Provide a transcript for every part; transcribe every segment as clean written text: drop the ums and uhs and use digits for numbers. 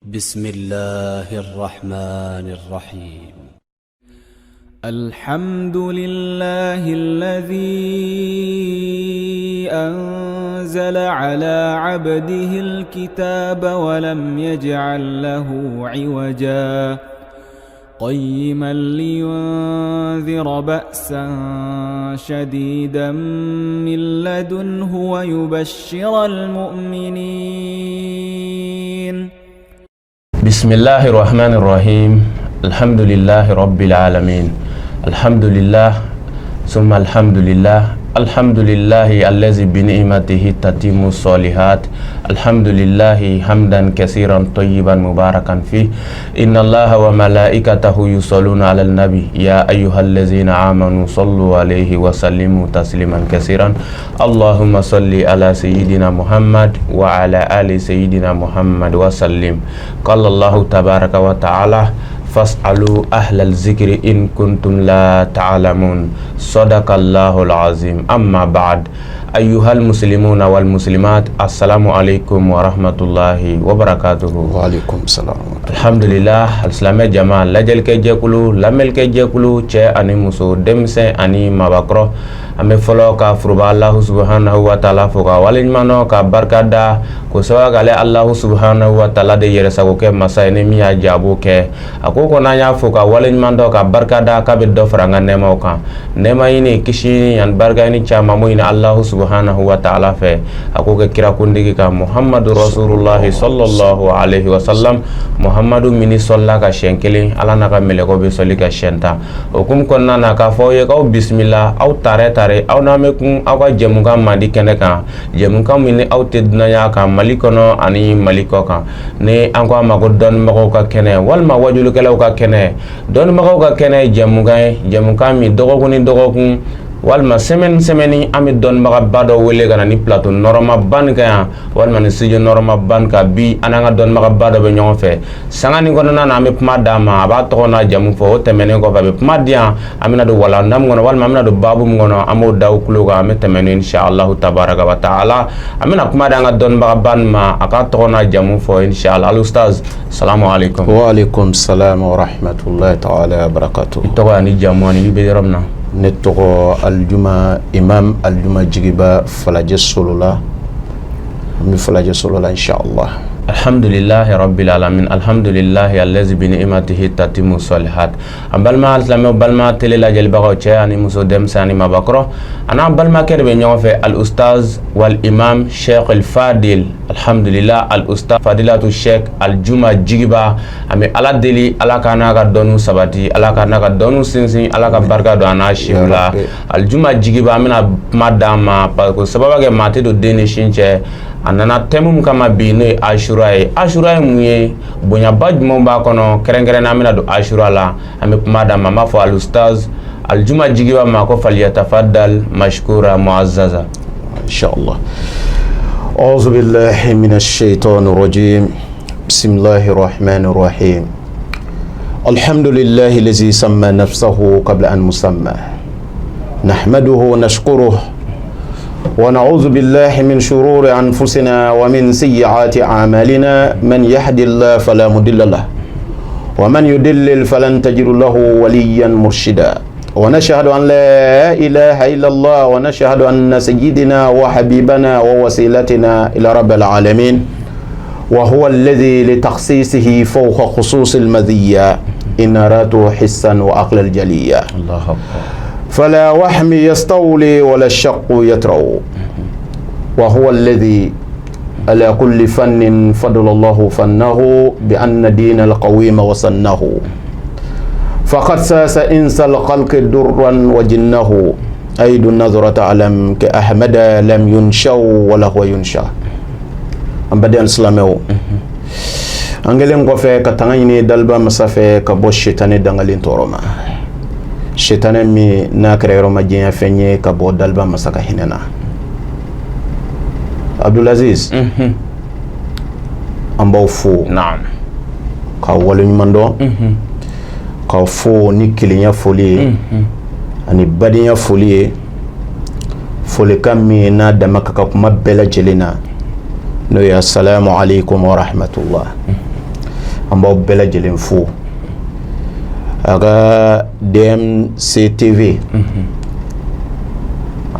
بسم الله الرحمن الرحيم. الحمد لله الذي أنزل على عبده الكتاب ولم يجعل له عوجا قيما لينذر بأسا شديدا من لدنه ويبشر المؤمنين. بسم الله الرحمن الرحيم. الحمد لله رب العالمين. الحمد لله ثم الحمد لله. الحمد لله الذي بنعمته تتم الصالحات. الحمد لله حمدا كثيرا طيبا مباركا فيه. إن الله وملائكته يصلون على النبي يا أيها الذين آمنوا صلوا عليه وسلموا تسليما كثيرا. اللهم صل على سيدنا محمد وعلى آل سيدنا محمد وسلم. قال الله تبارك وتعالى: فاسألوا أهل الذكر إن كنتم لا تعلمون. صدق الله العظيم. أما بعد، أيها المسلمون والمسلمات، السلام عليكم ورحمة الله وبركاته. وعليكم السلام. Alhamdulillah. Alisilamɛ jama, lajɛlikɛ jɛkulu, lamɛnlikɛ jɛkulu, cɛ ani muso, denmisɛn ani mabakɔrɔ, an bɛ fɔlɔ ka foroba Alahu subahanahu wa taala fo ka waleɲuman dɔn ka barika da ko sababu k'ale Alahu subahanahu wa taala de yɛrɛsago kɛ masa ye, ni min y'a jɛ a b'o kɛ. A ko kɔni, an y'a fo ka waleɲuman dɔn ka barika da k'a bɛ dɔ fara an ka nɛɛmaw kan. Nɛɛma ɲini, kisi ani barika ɲini caman mo ɲini Alahu subahanahu wa taala fɛ, a k'o kɛ kirakundigi kan, Muhamadu Rasulullahi sallallahu alaihi wa sallam. Muhamadu min sɔlila ka siɲɛ kelen, Ala n'a ka mɛlɛkɛw bɛ sɔli ka siɲɛ 10. O hukumu kɔnɔna na, k'a fɔ aw ye k'aw bisimila, aw tare tare, aw n'an bɛ kun aw ka jɛmukan mandi kɛnɛ kan, jɛmukan min ni aw tɛ dunanya kan Mali kɔnɔ ani Mali kɔ kan, ni an ko a ma ko dɔnnibagaw ka kɛnɛ walima wajulikɛlaw ka kɛnɛ. Dɔnnibagaw ka kɛnɛ ye jɛmukan ye, jɛmukan min dɔgɔkun ni dɔgɔkun walima semaine semaine, an bɛ dɔnnibagaba dɔ wele ka na ni plateau nɔrɔmaba nin kan yan walima ni studio nɔrɔmaba nin kan. Bi, an n'an ka dɔnnibagaba dɔ bɛ ɲɔgɔn fɛ. Sanga nin kɔnɔna na, an bɛ kuma d'a ma, a b'a tɔgɔ n'a jamu fɔ. O tɛmɛnen kɔfɛ, a bɛ kuma di yan. An bɛna don walanda min kɔnɔ walima an bɛna don baabu min kɔnɔ, an b'o da aw tulo kan. An bɛ tɛmɛ ni inshallah tabaraka wa taala. An bɛna kuma di an ka dɔnnibagaba nin ma, a k'a tɔgɔ n'a jamu fɔ inshallah. Al ustaz, salamu alaikum. وعليكم السلام ورحمة الله تعالى وبركاته. I tɔgɔ ani jamu ani i bɛ yɔrɔ min na? Ne tɔgɔ Aljuma, Imam Aljuma Jigiba, Falajɛ Solola. An bɛ Falajɛ Solola inshallah. الحمد لله رب العالمين. الحمد لله الذي بنعمته تتم الصالحات. An balima alisilamɛw, balima télé lajɛlibagaw, cɛ ani muso, denmisɛn ani mabakɔrɔ, an n'an balimakɛ de bɛ ɲɔgɔn fɛ, al ustaz wal imam Sheikh al Fadil. Alhamdulillah, al ustaz Fadilatu Sheikh Aljuma Jigiba. An bɛ Ala deli, Ala ka n'a ka dɔnniw sabati, Ala ka n'a ka dɔnniw sinsin, Ala ka barika don a n'a siw la. Aljuma Jigiba, an bɛna kuma d'a ma parce que sababu kɛ maa tɛ don den ni sin cɛ. A nana thème min kama bi, n'o ye Asura ye. Asura ye mun ye? Bonyaba jumɛn b'a kɔnɔ? Kɛrɛnkɛrɛnnen, an bɛna don Asura la. An bɛ kuma d'a ma. An b'a fɔ alustaz Aljuma Jigiba ma ko فليتفضل مشكورا معززا. إن شاء الله. أعوذ بالله من الشيطان الرجيم. بسم الله الرحمن الرحيم. الحمد لله الذي سمى نفسه قبل أن مسمى. نحمده ونشكره ونعوذ بالله من شرور أنفسنا ومن سيئات أعمالنا. من يهد الله فلا مضل له ومن يضلل فلن تجد له وليا مرشدا. ونشهد أن لا إله إلا الله ونشهد أن سيدنا وحبيبنا ووسيلتنا إلى رب العالمين، وهو الذي لتخصيصه فوق خصوص المزية إناراته حسا وعقل الجلية. الله أكبر. فلا وهم يستولي ولا الشق يترو. وهو الذي على كل فن فضل الله فنه بأن دين القويم وسنه، فقد ساس إنس الخلق درا وجنه. أيد النظرة تعلم كأحمد لم ينشأ ولا هو ينشأ. An baden silamɛw, an kɛlen kɔfɛ ka tanga ɲini daliba masa fɛ ka bɔ shetani dangalen tɔɔrɔ ma, shetani min n'a kɛra yɔrɔ ma diɲɛ fɛn ye ka bɔ daliba masa ka hinɛ na. Abdulaziz, an b'aw fo k'aw waleɲuman dɔn, k'aw fo ni kelenya foli ye ani badenya foli ye, folikan min n'a dama ka kan kuma bɛɛ lajɛlen na, n'o ye السلام عليكم ورحمة الله. An b'aw bɛɛ lajɛlen fo a ka DMC TV,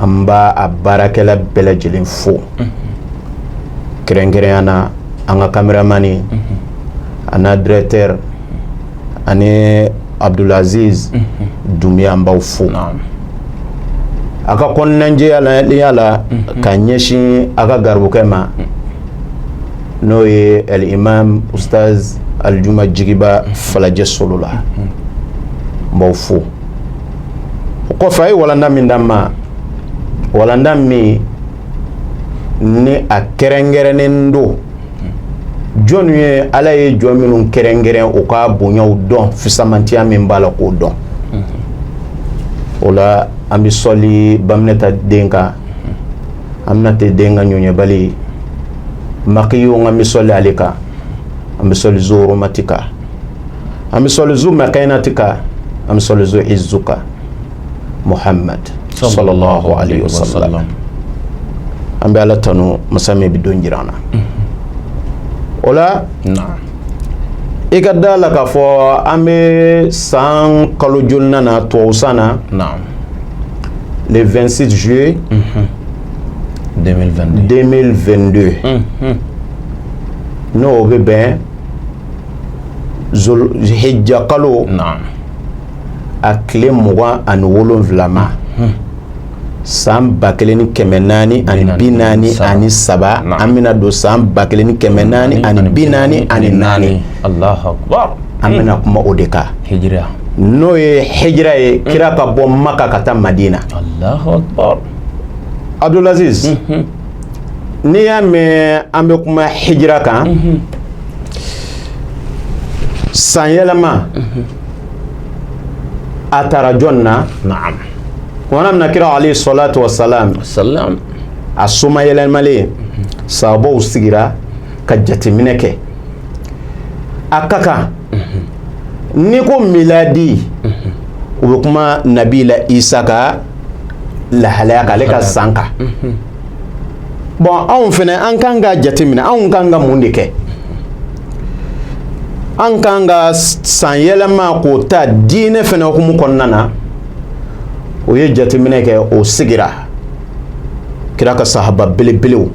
an b'a a baarakɛla bɛɛ lajɛlen fo, kɛrɛnkɛrɛnya na an ka caméraman a n'a directeur ani Abdulaziz Dunbiya. An b'aw fo a ka kɔnɔnajɛya la ka ɲɛsin a ka garibukɛ ma, n'o ye el imam Ustaz Alijuma Jigiba Falajɛ Solo la. N b'aw fo. O kɔfɛ, a ye walanda min d'an ma, walanda min ni a kɛrɛnkɛrɛnnen don jɔnni ye, Ala ye jɔn minnu kɛrɛnkɛrɛn, u ka bonyaw dɔn, fisamantiya min b'a la, k'o dɔn. O la, an bɛ sɔli Baminata den kan, Aminata den ka ɲɔɲɛbali makiyo, an bɛ sɔli ale kan. An bɛ sɔli Zoromati kan, an bɛ sɔli zu makainati kan, an bɛ sɔli zu izu kan, Muhammad sallallahu alaihi wasallam. An bɛ Ala tanu, masa min bɛ don jira an na. O la, i ka da la k'a fɔ an bɛ san kalo jolina na tubabu san na, le 26 juillet 2022. 2022, n'o bɛ bɛn Hijja kalo a tile 27 ma, san 1443. An bɛna don san 1444. Allahu akbar. An bɛna kuma o de kan. Hijira. N'o ye hijira ye, kira ka bɔ Maka ka taa Madina. Allahu akbar. Abdulaziz, n'i y'a mɛn an bɛ kuma hijira kan, san yɛlɛma a taara jɔn na? Kumana min na kira alayhi salatu wasalam salam a soma yɛlɛmalen, sahabaw sigira ka jateminɛ kɛ. A ka kan n'i ko miladi, u bɛ kuma nabila Isa ka lahalaya kan, ale ka san kan. Bon, anw fɛnɛ, an kan ka jateminɛ, anw kan ka mun de kɛ? An kan ka san yɛlɛma k'o ta diinɛ fɛnɛ hukumu kɔnɔna na. O ye jateminɛ kɛ, o sigira kira ka sahaba belebelew,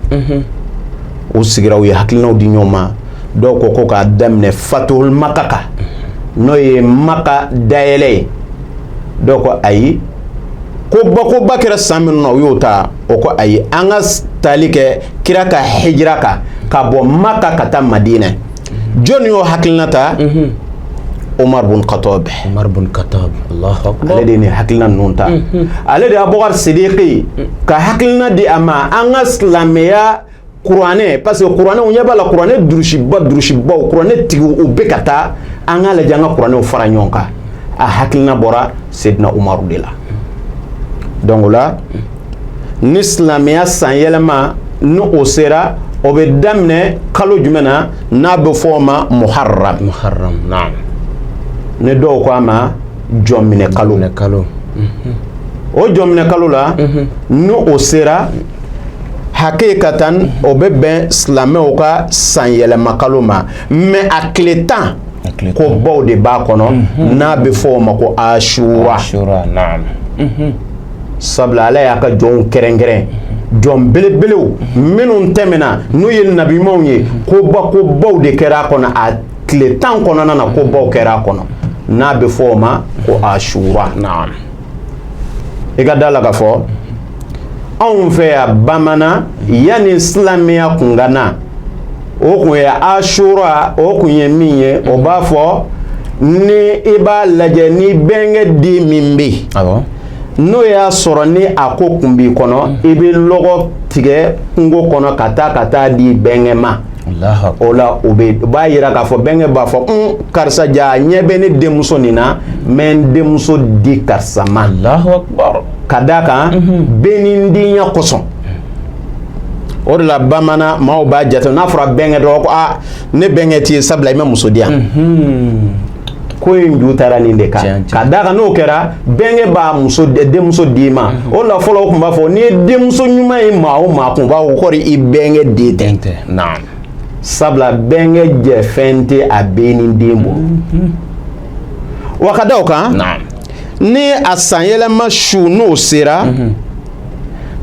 o sigira, u ye hakilinaw di ɲɔgɔn ma. Dɔw ko ko k'a daminɛ Fatuhul Maka kan, n'o ye Maka dayɛlɛ ye. Dɔw ko ayi, ko bakoba kɛra san minnu na, u y'o ta. O ko ayi, an ka tali kɛ kira ka hijira kan, ka bɔ Maka ka taa Madinɛ. Jɔnni y'o hakilina ta? Omar bun Khattab. Umar bin Khattab, Allahu akbar. Ale de ye nin hakilina ninnu ta. Ale de ye Abubakar Sidiki ka hakilina di a ma, an ka silamɛya kuranɛ, parce que kuranɛ, u ɲɛ b'a la, kuranɛ durusiba durusibaw, kuranɛ tigiw, u bɛ ka taa, an k'a lajɛ an ka kuranɛw fara ɲɔgɔn kan. A hakilina bɔra Sedina Umaru de la. Donc o la, ni silamɛya san yɛlɛma ni o sera, o bɛ daminɛ kalo jumɛn na n'a bɛ fɔ o ma Muharram? Muharram, naam. Ni dɔw ko a ma jɔnminɛ kalo. Minɛ kalo. O jɔnminɛ kalo la, ni o sera hakikatan, o bɛ bɛn silamɛw ka san yɛlɛma kalo ma. Mais a tile 10, A tile ko baw de b'a kɔnɔ, n'a bɛ fɔ o ma ko Ashura. Ashura, naam. Sabula Ala y'a ka jɔnw kɛrɛnkɛrɛn, jɔn belebelew minnu tɛmɛna, n'u ye nabiɲumanw ye, koba kobaw de kɛra a kɔnɔ. A tile 10 kɔnɔna na, kobaw kɛra a kɔnɔ, n'a bɛ fɔ o ma ko Ashura. I ka da la k'a fɔ anw fɛ yan bamanan, yanni silamɛya kun ka na, o kun ye Ashura, o kun ye min ye, o b'a fɔ ni i b'a lajɛ ni bɛnkɛ den min bɛ yen, n'o y'a sɔrɔ ni a ko kun b'i kɔnɔ, i bɛ lɔgɔ tigɛ kungo kɔnɔ ka taa di bɛnkɛ ma. Allahu akbar. O la, o bɛ o b'a yira k'a fɔ bɛnkɛ b'a fɔ: un, karisa ja ɲɛ bɛ ne denmuso nin na, n bɛ n denmuso di karisa ma. Allahu akbar. Ka d'a kan bɛnnindenya kosɔn. O de la bamanan maaw b'a jate, n'a fɔra bɛnkɛ dɔrɔn ko aa, ne bɛnkɛ t'i ye, sabula i ma muso di yan. Ko in ju taara nin de kan. Tiɲɛ, tiɲɛ. Ka d'a kan n'o kɛra, bɛnkɛ b'a muso denmuso d'i ma. O de la fɔlɔ, o tun b'a fɔ n'i ye denmuso ɲuman ye maa o maa kun, u b'a fɔ kɔri i bɛnkɛ den tɛ. Den tɛ, naam. Sabula bɛnkɛ jɛ fɛn tɛ a bɛ ni den bolo. Wa ka da o kan, ni a sanyɛlɛma su n'o sera,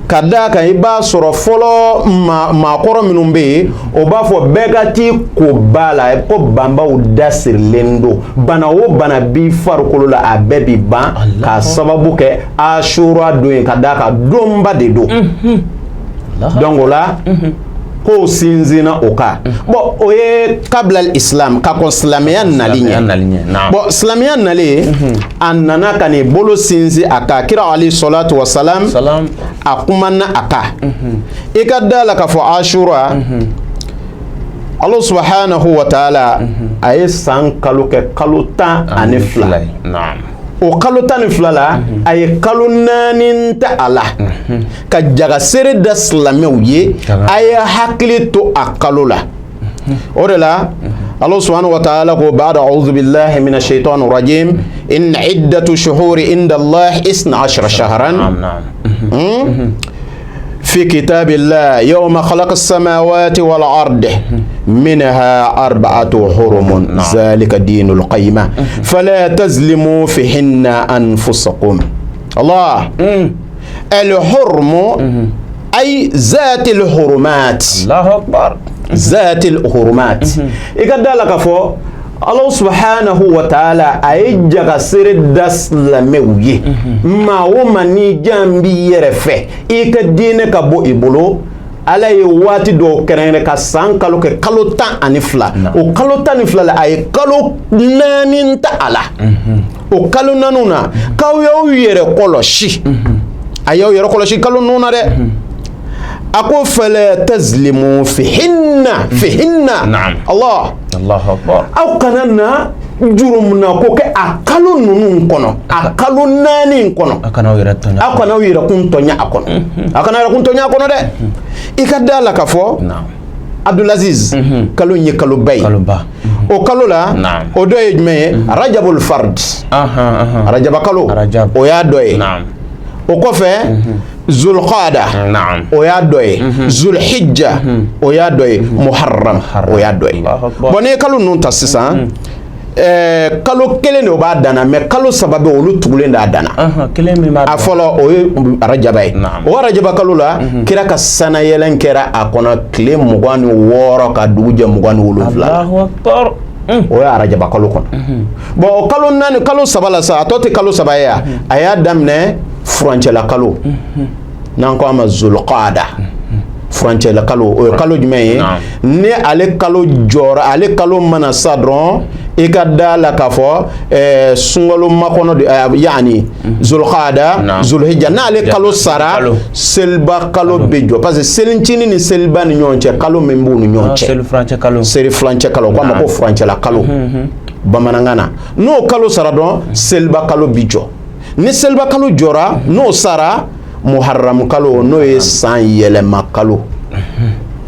ka d'a kan i b'a sɔrɔ fɔlɔ maakɔrɔ minnu bɛ yen, o b'a fɔ bɛɛ ka t'i ko ba la, ko banbaw da sirilen don, bana o bana b'i farikolo la, a bɛɛ bi ban k'a sababu kɛ Asura don ye, ka d'a kan donba de don. Donc o la, kow sinsinna o kan. Bon, o ye kabila islam, ka kɔn silamɛya nali ɲɛ. Bon, silamɛya nalen, a nana ka n'i bolo sinsin a kan. Kira alayhi salatu wa salam, a kumana a kan. I ka da la k'a fɔ Asura, Allah subhanahu wa ta'ala a ye san kalo kɛ kalo 12. O kalo 12 la, a ye kalo 4 ta a la ka jagasere da silamɛw ye, a ye hakili to a kalo la. O de la, Allah subhanahu wa ta'ala ko ba'da a'udhu billahi minash shaitani rajim, inna iddatu shuhuri inda Allah 12 shahran في كتاب الله يوم خلق السماوات والأرض منها أربعة حرم ذلك دين القيمة فلا تظلموا فيهن أنفسكم. الله الحرم أي ذات الحرمات. الله أكبر. ذات الحرمات. I ka da la k'a fɔ Allah subhanahu wa ta'ala a ye jagasere da silamɛw ye. Maa o maa ni jan b'i yɛrɛ fɛ i ka diinɛ ka bɔ i bolo, Ala ye waati dɔw kɛrɛnkɛrɛn ka san kalo kɛ kalo 12. O kalo 12 la, a ye kalo 4 ta a la. O kalo 4 na, k'aw y'aw yɛrɛ kɔlɔsi, a y'aw yɛrɛ kɔlɔsi kalo ninnu na dɛ. A ko fala tazlimu fihinna fihinna. Allah. Allahu akbar. Aw kana na jurumuna ko kɛ a kalo ninnu kɔnɔ, a kalo 4 in kɔnɔ. Aw kana aw yɛrɛ tɔɲɔ. Aw kana aw yɛrɛ kun tɔɲɔ a kɔnɔ, aw kana yɛrɛ kun tɔɲɔ a kɔnɔ dɛ. I ka da la k'a fɔ, Abdulaziz, kalo in ye kaloba ye. Kaloba. O kalo la, o dɔ ye jumɛn ye? Rajabul fard, Rajaba kalo, o y'a dɔ ye. O kɔfɛ, Zulqada, o y'a dɔ ye. Zulhijja, o y'a dɔ ye. Muharram, o y'a dɔ ye. Bon, n'i ye kalo ninnu ta sisan, kalo kelen de o b'a danna, mais kalo 3 bɛ, olu tugulen d'a danna. A fɔlɔ, o ye Arajaba ye. O Arajaba kalo la, kira ka sanayɛlɛn kɛra a kɔnɔ tile 26 ka dugu jɛ 27. O ye Arajaba kalo kɔnɔ. Bon, o kalo 4, kalo 3 la sa, a tɔ tɛ kalo 3 ye. A y'a daminɛ furancɛla kalo, n'an ko a ma Zulqada, furancɛla kalo. O ye kalo jumɛn ye? Ni ale kalo jɔra, ale kalo mana sa dɔrɔn, i ka da la k'a fɔ sunkalo makɔnɔ de, yaani Zulqada, Zulhijja, n'ale kalo sara, seliba kalo bɛ jɔ, parce que selincinin ni seliba ni ɲɔgɔn cɛ, kalo min b'u ni ɲɔgɔn cɛ, seli furancɛ kalo, seli furancɛ kalo, o k'a ma ko furancɛla kalo bamanankan na. N'o kalo sara dɔrɔn, seliba kalo bi jɔ. Ni seliba kalo jɔra, n'o sara, Muharram kalo, n'o ye san yɛlɛma kalo,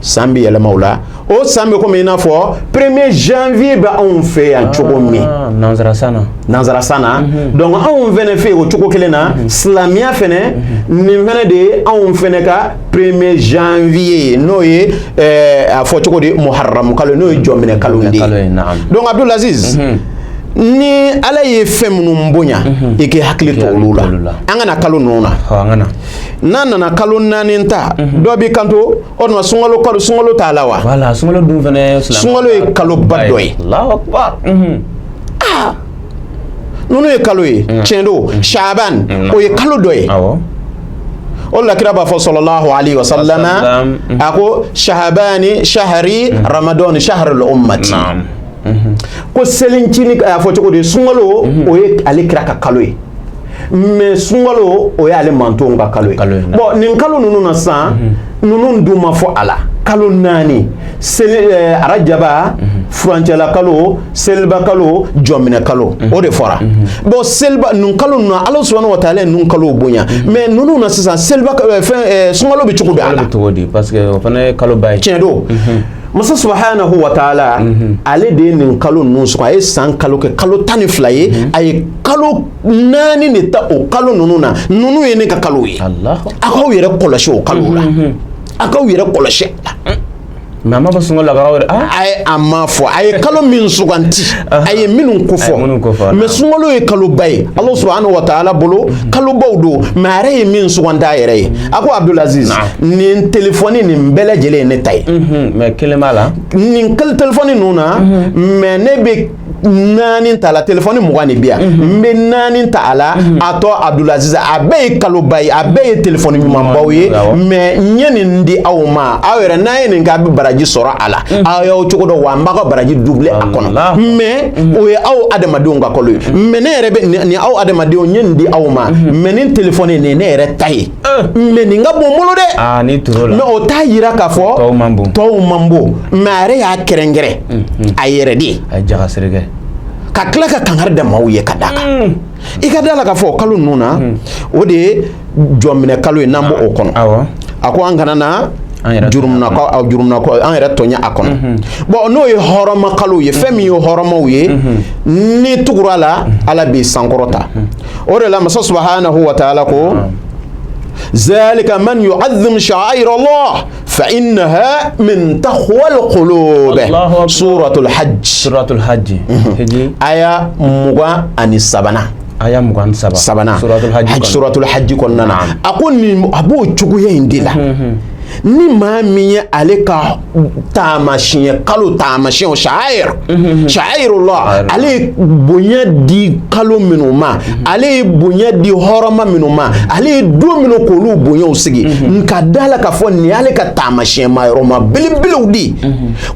san bɛ yɛlɛma o la. O san bɛ komi i n'a fɔ 1er janvier bɛ anw fɛ yan cogo min. Nanzara san na. Nanzara san na. Donc anw fɛnɛ fɛ yen, o cogo kelen na, silamɛya fɛnɛ, nin fɛnɛ de ye anw fɛnɛ ka 1er janvier ye, n'o ye a fɔ cogo di, Muharram kalo, n'o ye jɔminɛ kalo de ye. Donc Abdulaziz, ni Ala ye fɛn minnu bonya, i k'i hakili to olu la. An kana kalo ninnu na, n'a nana kalo 4 ta, dɔ b'i kanto o tuma sunkalo kalo, sunkalo t'a la wa? Voilà, sunkalo dun fɛnɛ. Sunkalo ye kaloba dɔ ye. Allahu akbar. Aa, ninnu ye kalo ye, tiɲɛ don. Shaban, o ye kalo dɔ ye. O la, kira b'a fɔ sallallahu alaihi wa sallam, a ko shahabani shahri ramadan shahrul ummati. Ko selincinin, a fɔ cogo di, sunkalo, o ye ale kira ka kalo ye, mais sunkalo, o ye ale mantonw ka kalo ye. Bon, nin kalo ninnu na sisan, ninnu dun ma fɔ a la. Kalo 4, seli, Arajaba, furancɛla kalo, seliba kalo, jɔminɛ kalo, o de fɔra. Bon, seliba nin kalo ninnu, Ala subhanahu wa ta'ala ye ninnu kalow bonya, mais ninnu na sisan, seliba fɛn, sunkalo bɛ cogo di a la? Cogo di? Parce que o fana ye kaloba ye. Tiɲɛ don. Masa subhanahu wa ta'ala, ale de ye nin kalo ninnu sɔrɔ. A ye san kalo kɛ kalo 12 ye, a ye kalo 4 de ta o kalo ninnu na. Ninnu ye ne ka kalo ye, a k'aw yɛrɛ kɔlɔsi o kalo la, a k'aw yɛrɛ kɔlɔsi a la. Mais a ma fɔ sunkalo lagaraw yɛrɛ. A ye, a ma fɔ, a ye kalo min suganti, a ye minnu ko fɔ. Mais sunkalo ye kaloba ye Ala subahana wa taala bolo, kalobaw don. Mais a yɛrɛ ye min suganti a yɛrɛ ye, a ko Abdulaziz, nin telefɔni nin bɛɛ lajɛlen ye ne ta ye. Mais kelen b'a la. Nin telefɔni ninnu na, mais ne bɛ naani ta la. Telefɔni 20 de bi yan, n bɛ naani ta a la. A tɔ, Abdulaziz, a bɛɛ ye kaloba ye, a bɛɛ ye telefɔni ɲumanbaw ye. Mais n ye nin di aw ma, aw yɛrɛ n'a ye nin kɛ, a bɛ baraji sɔrɔ a la. Aw y'aw cogo dɔn wa, n b'a ka baraji doubler a kɔnɔ. Mais o ye aw adamadenw ka kalo ye. Mais ne yɛrɛ bɛ nin, aw adamadenw, n ye nin di aw ma. Mais nin telefɔni nin ye ne yɛrɛ ta ye. Mais nin ka bon n bolo dɛ. Ni toro la. Mais o t'a yira k'a fɔ tɔw man bon. Tɔw man bon, mais a yɛrɛ y'a kɛrɛnkɛrɛn a yɛrɛ de ye. A ye jagasiri kɛ. Ka tila ka kangari da maaw ye ka d'a kan. I ka da la k'a fɔ kalo ninnu na, o de ye jɔminɛ kalo ye n'an b'o kɔnɔ. A ko an kana na jurumuna an yɛrɛ tɔɲɛ a kɔnɔ. Bon, n'o ye hɔrɔnma kalo ye, fɛn min ye hɔrɔnmaw ye, ni tugura la, Ala b'i sankɔrɔta. O de la masa subahanahu wa taala ko: ذلك من يعظم شعائر الله فإنها من تقوى القلوب. سورة الحج. سورة الحج. آية 23. Aya 23. Sabanan. Suratul Hajj. Suratul Hajj kɔnɔna na, a ko nin a b'o cogoya in de la. Ni maa min ye ale ka taamasiyɛn kalo taamasiyɛnw, sha'air, sha'airullah, ale ye bonya di kalo minnu ma, ale ye bonya di hɔrɔnma minnu ma, ale ye don minnu k'olu bonyaw sigi, nka da la k'a fɔ nin y'ale ka taamasiyɛn ma yɔrɔma belebelew di,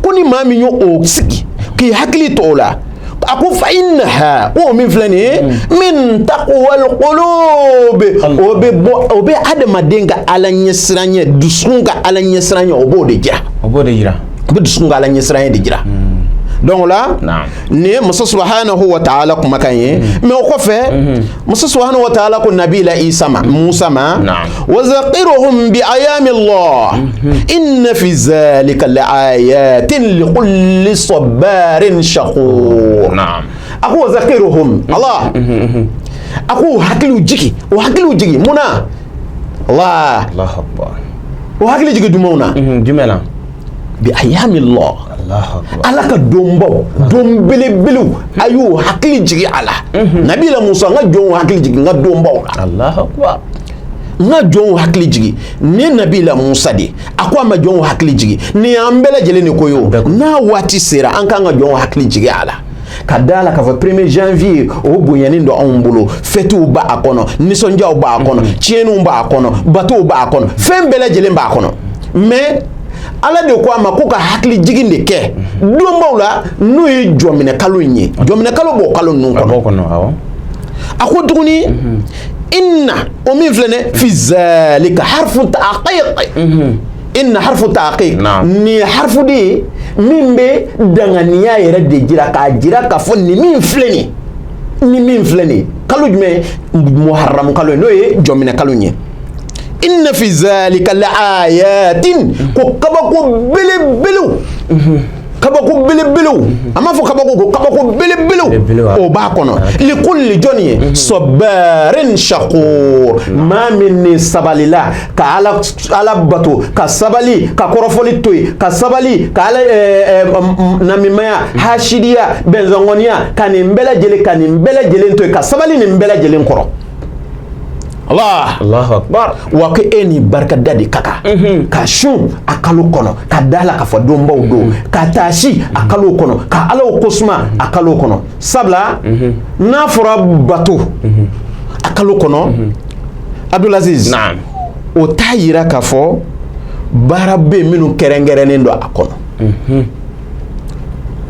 ko ni maa min y'o sigi k'i hakili to o la, a ko fa innaha, o min filɛ nin ye, min taqwal qulub, o bɛ bɔ, o bɛ adamaden ka Ala ɲɛsiranɲɛ, dusukun ka Ala ɲɛsiranɲɛ, o b'o de jira. O b'o de jira. O bɛ dusukun ka Ala ɲɛsiranɲɛ de jira. Donc la, nin ye masa subahanahu wa ta'ala kumakan ye. Mais o kɔfɛ, masa subahanahu wa ta'ala ko nabila Isa ma, Musa ma: wa zaqiruhum bi ayami Allah inna fi zalika la ayatin li kulli sabarin shakur. A ko wa zaqiruhum, Allah a ko o hakiliw jigi, o hakiliw jigi mun na? Allah. Allahu akbar. O hakili jigi jumɛnw na? Jumɛn na? Bi ayami Allah, Ala ka donbaw, don belebelew, a y'o hakili jigi a la. Nabila Musa, n ka jɔnw hakili jigi n ka donbaw la. Allahu akbar. N ka jɔnw hakili jigi. Nin ye Nabila Musa de, a ko a ma jɔnw hakili jigi. Nin y'an bɛɛ lajɛlen de ko ye. O n'a waati sera, an k'an ka jɔnw hakili jigi a la, ka da la k'a fɔ 1er janvier, o bonyanen don anw bolo. Fɛtiw b'a kɔnɔ, nisɔndiyaw b'a kɔnɔ, tiɲɛniw b'a kɔnɔ, batow b'a kɔnɔ, fɛn bɛɛ lajɛlen b'a kɔnɔ. Mais Ala de ko a ma ko ka hakili jigin de kɛ donbaw la, n'o ye jɔminɛ kalo in ye. Jɔminɛ kalo b'o kalo ninnu kɔnɔ. A ko tuguni: inna, o min filɛ nin, fi zalika harfu taqiq. Inna harfu taqiq, nin ye harfu de ye min bɛ danganiya yɛrɛ de jira, k'a jira k'a fɔ nin min filɛ nin, ni min filɛ nin, kalo jumɛn? Muharram kalo ye, n'o ye jɔminɛ kalo ye. Inna fi zalika la ayatin, ko kabako belebelew, kabako belebelew. A m'a fɔ kabako, ko kabako belebelew, o b'a kɔnɔ. Likulli, jɔnni ye? Sabarin shakur, maa min ni sabalila ka Ala bato, ka sabali ka kɔrɔfɔli to yen, ka sabali ka Ala namimaya, hasidiya, bɛnzɔngɔniya, ka nin bɛɛ lajɛlen, ka nin bɛɛ lajɛlen to yen, ka sabali nin bɛɛ lajɛlen kɔrɔ. Allah. Allahu akbar. Wa ko e ni barikada de ka kan ka sun a kalo kɔnɔ, ka da la k'a fɔ donbaw don, ka taasi a kalo kɔnɔ, ka Alaw kosuma a kalo kɔnɔ. Sabula n'a fɔra bato a kalo kɔnɔ, Abdulaziz, o t'a yira k'a fɔ baara bɛ yen minnu kɛrɛnkɛrɛnnen don a kɔnɔ.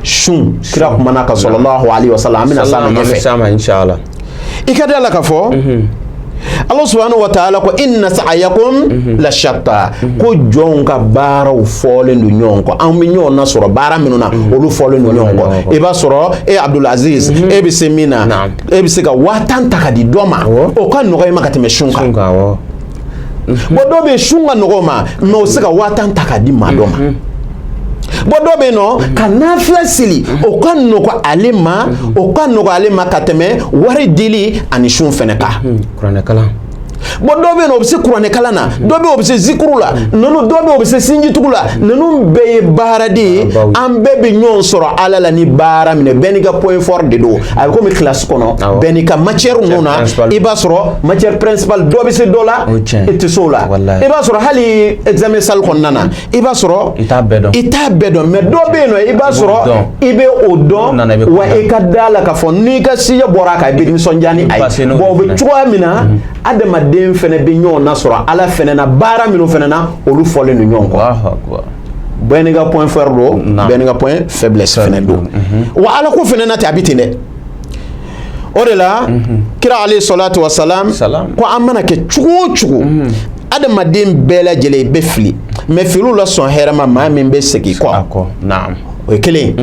Sun, kira kumana ka sallallahu alaihi wa sallam, an bɛna s'a ma ɲɛfɛ. Inshallah. I ka da la k'a fɔ Allah subhanahu wa ta'ala ko inna sa'yakum la shatta, ko jɔnw ka baaraw fɔlen don ɲɔgɔn kɔ. An bɛ ɲɔgɔn na sɔrɔ baara minnu na, olu fɔlen don ɲɔgɔn kɔ. I b'a sɔrɔ e Abdulaziz, e bɛ se min na, e bɛ se ka 10 000 ta ka di dɔ ma, o ka nɔgɔ i ma ka tɛmɛ sun kan. Bon, dɔw bɛ yen, sun ka nɔgɔ o ma, mais o tɛ se ka 10 000 ta ka di maa dɔ ma. Bon, dɔ bɛ yen nɔ, ka nafila seli, o ka nɔgɔ ale ma, o ka nɔgɔ ale ma ka tɛmɛ wari dili ani sun fɛnɛ kan. Kuranɛ kalan. Bon, dɔ bɛ yen nɔ, o bɛ se kuranɛkalan na, dɔ bɛ yen, o bɛ se zikuru la, ninnu dɔ bɛ yen, o bɛ se sinjitugu la. Ninnu bɛɛ ye baara de ye. An bɛɛ bɛ ɲɔgɔn sɔrɔ Ala la ni baara minɛ. Bɛɛ n'i ka point fort de don. A bɛ komi classe kɔnɔ, bɛɛ n'i ka matière ninnu na. I b'a sɔrɔ matière principale, dɔ bɛ se dɔ la, i tɛ se o la. I b'a sɔrɔ hali examen salle kɔnɔna na, i b'a sɔrɔ i t'a bɛɛ dɔn. I t'a bɛɛ dɔn, mais dɔ bɛ yen nɔ, i b'a sɔrɔ i bɛ o dɔn wa. I ka da la k'a fɔ n'i ka sujet bɔra a kan, i bɛ nisɔndiya ni a ye. Bon, o bɛ cogoya min na, adamaden fɛnɛ bɛ ɲɔgɔn nasɔrɔ Ala fɛnɛ na, baara minnu fɛnɛ na, olu fɔlen don ɲɔgɔn kɔ. Bɛɛ n'i ka point fort don, bɛɛ n'i ka point faiblesse fɛnɛ don. Wa Ala ko fɛnɛ na ten, a bɛ ten dɛ. O de la, kira alayhi salatu wa salam ko an mana kɛ cogo o cogo, adamaden bɛɛ lajɛlen bɛ fili, mais filiw la sɔn hɛrɛ ma maa min bɛ segin kɔ. O ye kelen ye.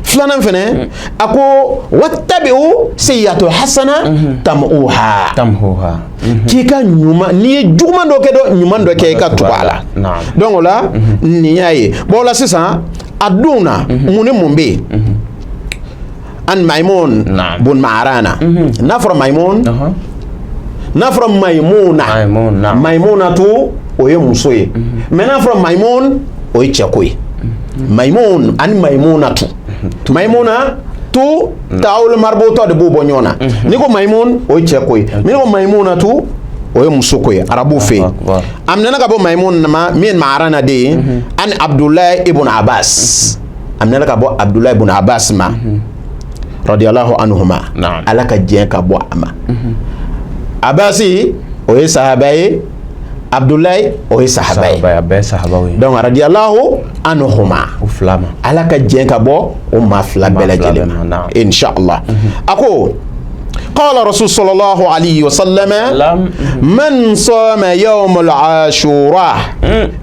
Filanan fɛnɛ, a ko wattabi'u sayyi'atu hasana tam'uha. Tamhuha. K'i ka ɲuman, n'i ye juguman dɔ kɛ, dɔ ɲuman dɔ kɛ, i ka tugu a la. Donc o la, nin y'a ye. Bon, o la sisan, a don na, mun ni mun bɛ yen? An Maimun bun Maarana. N'a fɔra Maimun, n'a fɔra Maimuna, Maimuna tu, o ye muso ye, mais n'a fɔra Maimun, o ye cɛ ko ye. Maimun ani Maimuna tu, Maimuna tu, taawul marbutɔ de b'u bɔ ɲɔgɔn na. N'i ko Maimun, o ye cɛ ko ye, n'i ko Maimuna tu, o ye muso ko ye arabuw fɛ yen. A minɛna ka bɔ Maimun ma min Maarana de ye, ani Abdulayi ibn Abbas. A minɛna ka bɔ Abdulayi ibn Abbas ma, radiyallahu anhuma, Ala ka diɲɛ ka bɔ a ma. Abasi, o ye sahaba ye. Abdulayi, o ye sahaba ye. Donc radiyallahu anhuma, Ala ka diɲɛ ka bɔ o maa fila bɛɛ lajɛlen ma, inshallah. A ko قال رسول صلى الله عليه وسلم: من صام يوم العاشوراء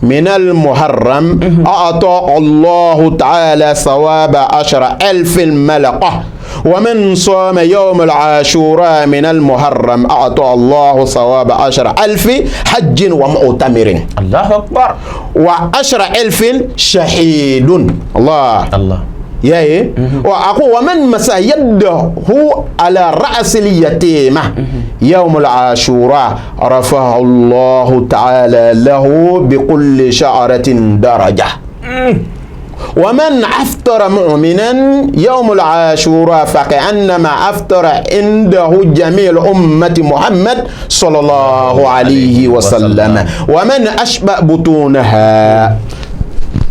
من المحرم أعطى الله تعالى ثواب 10,000 ملقة، ومن صام يوم العاشوراء من المحرم أعطى الله ثواب 10,000 حج ومؤتمر. الله أكبر. و10,000 شهيد. الله الله. يا إيه؟ وأقول ومن مسح يده على رأس اليتيمة يوم العاشوراء رفع الله تعالى له بكل شعرة درجة. ومن أفطر مؤمنا يوم العاشوراء فكأنما أفطر عنده جميع أمة محمد صلى الله عليه وسلم. ومن أشبع بطونها.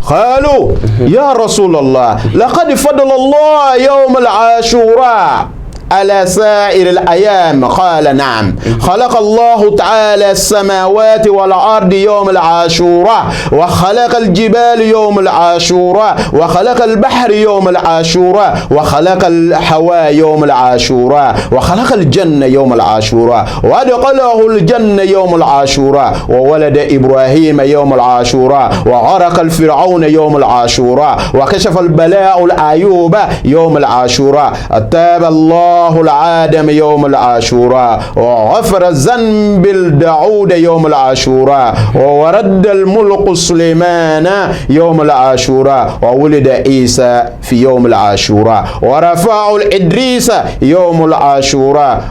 قالوا: يا رسول الله، لقد فضل الله يوم العاشوراء على سائر الأيام. قال: نعم، خلق الله تعالى السماوات والأرض يوم العاشوراء، وخلق الجبال يوم العاشوراء، وخلق البحر يوم العاشوراء، وخلق الهواء يوم العاشوراء، وخلق الجنة يوم العاشوراء، وأدخله الجنة يوم العاشوراء، وولد إبراهيم يوم العاشوراء، وغرق الفرعون يوم العاشوراء، وكشف البلاء الأيوب يوم العاشوراء، تاب الله العادم يوم العاشوراء، وغفر الذنب الداود يوم العاشوراء، ورد الملك سليمان يوم العاشوراء، وولد عيسى في يوم العاشوراء، ورفع الإدريس يوم العاشوراء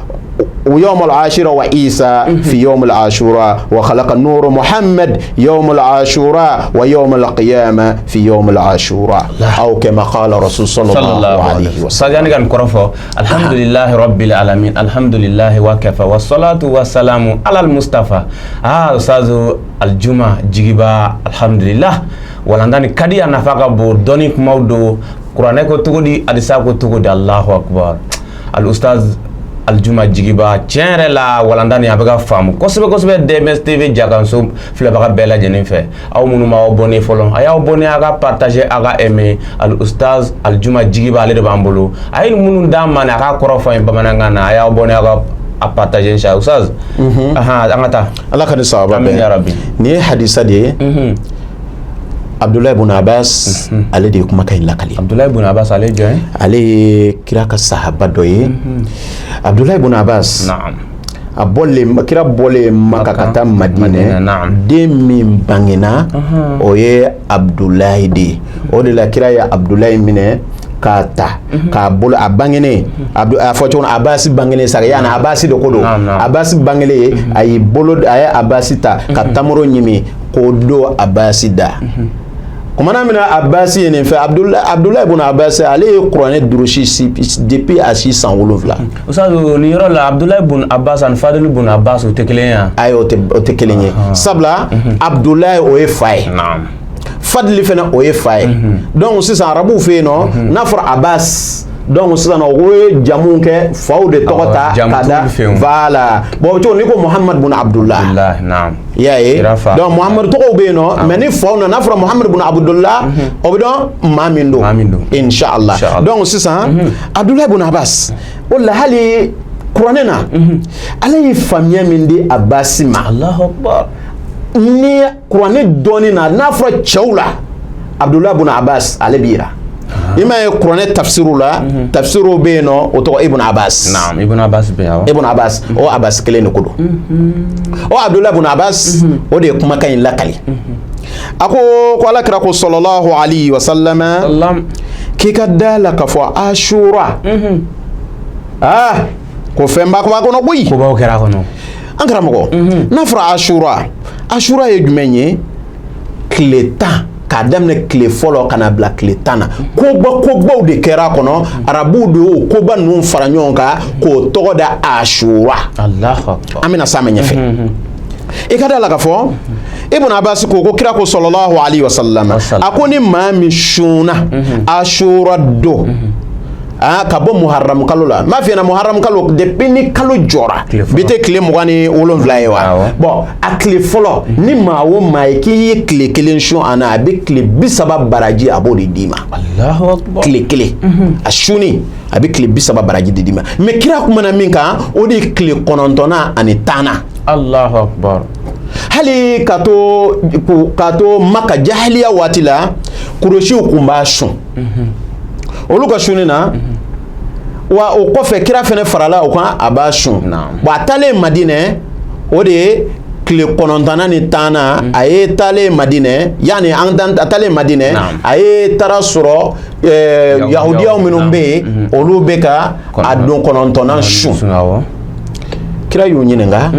ويوم العاشرة، وعيسى في يوم العاشوراء، وخلق النور محمد يوم العاشوراء، ويوم القيامة في يوم العاشوراء، أو كما قال رسول صلى الله عليه وسلم. Sajani kan kɔrɔ fɔ: alhamdulillahi rabbil alamin, alhamdulillahi wa kafa, wassalatu wassalamu ala almustafa. Ah, ustazu Aljuma Jigiba, alhamdulillah, walanda ni kadi, a nafa ka bon. Dɔnni kumaw don. Kuranɛ ko cogo di? Hadisa ko cogo di? Allahu akbar. Al ustaz Aljuma Jigiba, tiɲɛ yɛrɛ la, walanda nin a bɛ ka faamu kosɛbɛ kosɛbɛ DMS TV jakanso filɛbaga bɛɛ lajɛlen fɛ. Aw minnu m'aw abonné fɔlɔ, a y'aw abonné, a ka partager, a ka aimer. Al ustaz Aljuma Jigiba, ale de b'an bolo. A ye nin minnu d'an ma nin, a k'a kɔrɔ fɔ an ye bamanankan na. A y'aw abonné, a ka a partager, inshallah. Ustaz, ahan, an ka taa. Ala ka ni sababa Amin bɛn. Ya rabbi. Nin ye hadisa de ye. Abdulayi bun Abbas, ale de ye kumakan in lakali. Abdulayi bun Abbas, ale ye jɔn ye? Ale ye kira ka sahaba dɔ ye. Abdulayi bun Abbas, a bɔlen, kira bɔlen Maka ka taa Madinɛ, Madinɛ, naam. den min bangena, o ye Abdulayi de ye. O de la kira ye Abdulayi minɛ. K'a ta k'a bolo a bangenen, a fɔ cogo Abasi bangenen sa, yani Abasi de ko don, Abasi bangelen, a y'i bolo, a ye Abasi ta ka tamaro ɲimi k'o don Abasi da. Kumana min na Abasi ye nin fɛ, Abdulayi ibn Abasi, ale ye kuranɛ durusi depuis a si san 7. Ustaz, nin yɔrɔ la, Abdulayi ibn Abbas ani Fadil ibn Abbas, o tɛ kelen ye wa? Ayi, o tɛ kelen ye, sabula Abdulayi, o ye fa ye. Fadili fana, o ye fa ye. Donc sisan, arabuw fɛ yen nɔ, n'a fɔra Abbas, donc sisan o ye jamu kɛ, faw de tɔgɔ ta ka da. Voilà. Bon, o cogo n'i ko Muhammad bun Abdullah, i y'a ye. Donc Muhammad tɔgɔw bɛ yen nɔ, mais ni faw nana, n'a fɔra Muhammad bun Abdullah, o bɛ dɔn maa min don, inshallah. Donc sisan, Abdullah bun Abbas, o la hali kuranɛ na, Ala ye faamuya min di Abbas ma. Allahu akbar. Ni kuranɛ dɔɔni na, n'a fɔra cɛw la, Abdullah bun Abbas, ale b'i yira. I m'a ye, kuranɛ tafsiriw la, tafsiriw bɛ yen nɔ, o tɔgɔ Ibn Abbas. Naam, Ibn Abbas bɛ yen. Ibn Abbas, o Abbas kelen de ko don. O Abdullah ibn Abbas, o de ye kumakan in lakali. A ko Ala kira ko sallallahu alayhi wa sallam, k'i ka da la k'a fɔ Ashura, aa, ko fɛnba b'a kɔnɔ koyi. Kobaw kɛra a kɔnɔ. An karamɔgɔ, n'a fɔra Ashura, Ashura ye jumɛn ye? Tile 10, k'a daminɛ tile fɔlɔ ka na bila tile 10 na, kobaw de kɛra a kɔnɔ. Arabuw de y'o koba ninnu fara ɲɔgɔn kan k'o tɔgɔ da Ashura. Allahu akbar. An bɛna s'a ma ɲɛfɛ. I ka da la k'a fɔ Ibn Abbas ko kira ko sallallahu alayhi wa sallam, a ko ni maa min sunna Ashura don, ka bɔ Muharram kalo la, n b'a f'i ɲɛna, Muharram kalo, depuis ni kalo jɔra, bi tɛ tile 27 ye wa? Bon, a tile fɔlɔ, ni maa o maa ye k'i ye tile kelen sun a na, a bɛ tile 30 baraji, a b'o de d'i ma. Allahu akbar. Tile kelen a sunni, a bɛ tile 30 baraji de d'i ma. Mais kira kumana min kan, o de ye tile 9nan ani 10nan. Allahu akbar. Hali ka to Maka jahiliya waati la, Kuresiw kun b'a sun, olu ka sunni na wa. O kɔfɛ, kira fɛnɛ farala o kan, a b'a sun. Bon, a taalen Madinɛ, o de ye tile 9nan ni 10nan. A ye taalen Madinɛ, yanni an a taalen Madinɛ, a ye taara sɔrɔ yahudiyaw minnu bɛ yen, olu bɛ ka a don 9nan sun. Kira y'u ɲininka: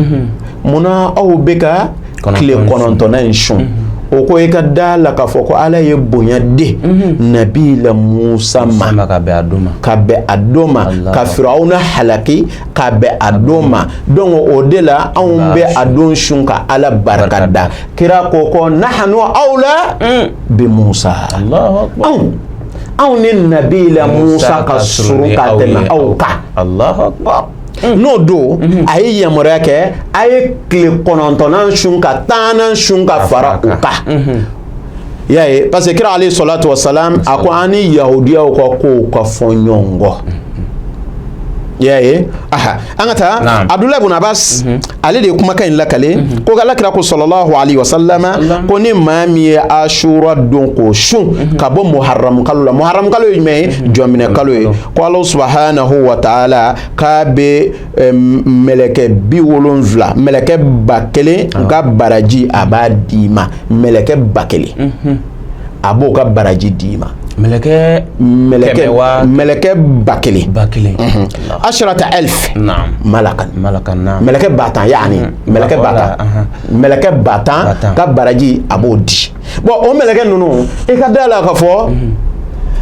munna aw bɛ ka tile 9nan in sun? O ko i ka da la k'a fɔ ko Ala ye bonya di Nabila Musa ma ka bɛn a don ma, ka bɛn a don ma, ka Firawuna halaki ka bɛn a don ma. Donc o de la anw bɛ a don sun ka Ala barika da. Kira ko nahanu awla bi Musa, anw ni Nabila Musa ka surun ka tɛmɛ aw kan. Allahu akbar. N'o don, a ye yamaruya kɛ, a ye tile 9nan sun ka 10nan sun ka fara o kan. I y'a ye, parce que kira alayhi salatu wa salam, a ko an ni yahudiyaw ka kow ka fɔ ɲɔgɔn kɔ. I y'a ye, aha, an ka taa. Abdulayi ibn Abbas, ale de ye kumakan in lakale ko Ala kira ko sallallahu alayhi wa sallam, ko ni maa min ye Ashura don k'o sun ka bɔ Muharram kalo la, Muharram kalo ye jumɛn ye? Jɔminɛ kalo ye. Ko Ala subhanahu wa ta'ala k'a bɛ mɛlɛkɛ 70, mɛlɛkɛ 1000 ka baraji, a b'a d'i ma. Mɛlɛkɛ 1000, a b'o ka baraji d'i ma. Mɛlɛkɛ Mɛlɛkɛ 1000. 1000. Asharata alf malakan. Malakan. Mɛlɛkɛ 10,000, yaani mɛlɛkɛ 10,000, mɛlɛkɛ 10,000 ka baraji, a b'o di. Bon, o mɛlɛkɛ ninnu, i ka da la k'a fɔ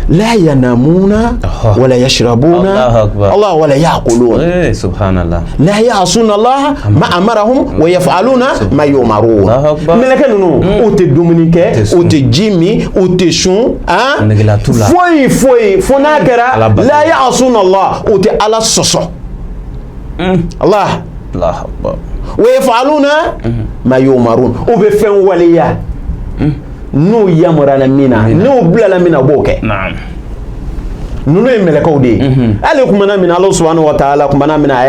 la yanamuna wala yashrabuna Allah wala yaqulun. Subhanallah. La ya'suna Allah ma amarahum wa yaf'aluna ma yu'marun. Mɛlɛkɛ ninnu, u tɛ dumuni kɛ, u tɛ ji min, u tɛ sun, foyi foyi, fo n'a kɛra la ya'suna Allah, u tɛ Ala sɔsɔ. Allah wa yaf'aluna ma yu'marun, u bɛ fɛn waleya n'u yamaruyala min na, n'u bilala min na, u b'o kɛ. Ninnu ye mɛlɛkɛw de ye. Hali kumana min na, Ala subhanahu wa ta'ala kumana min na, a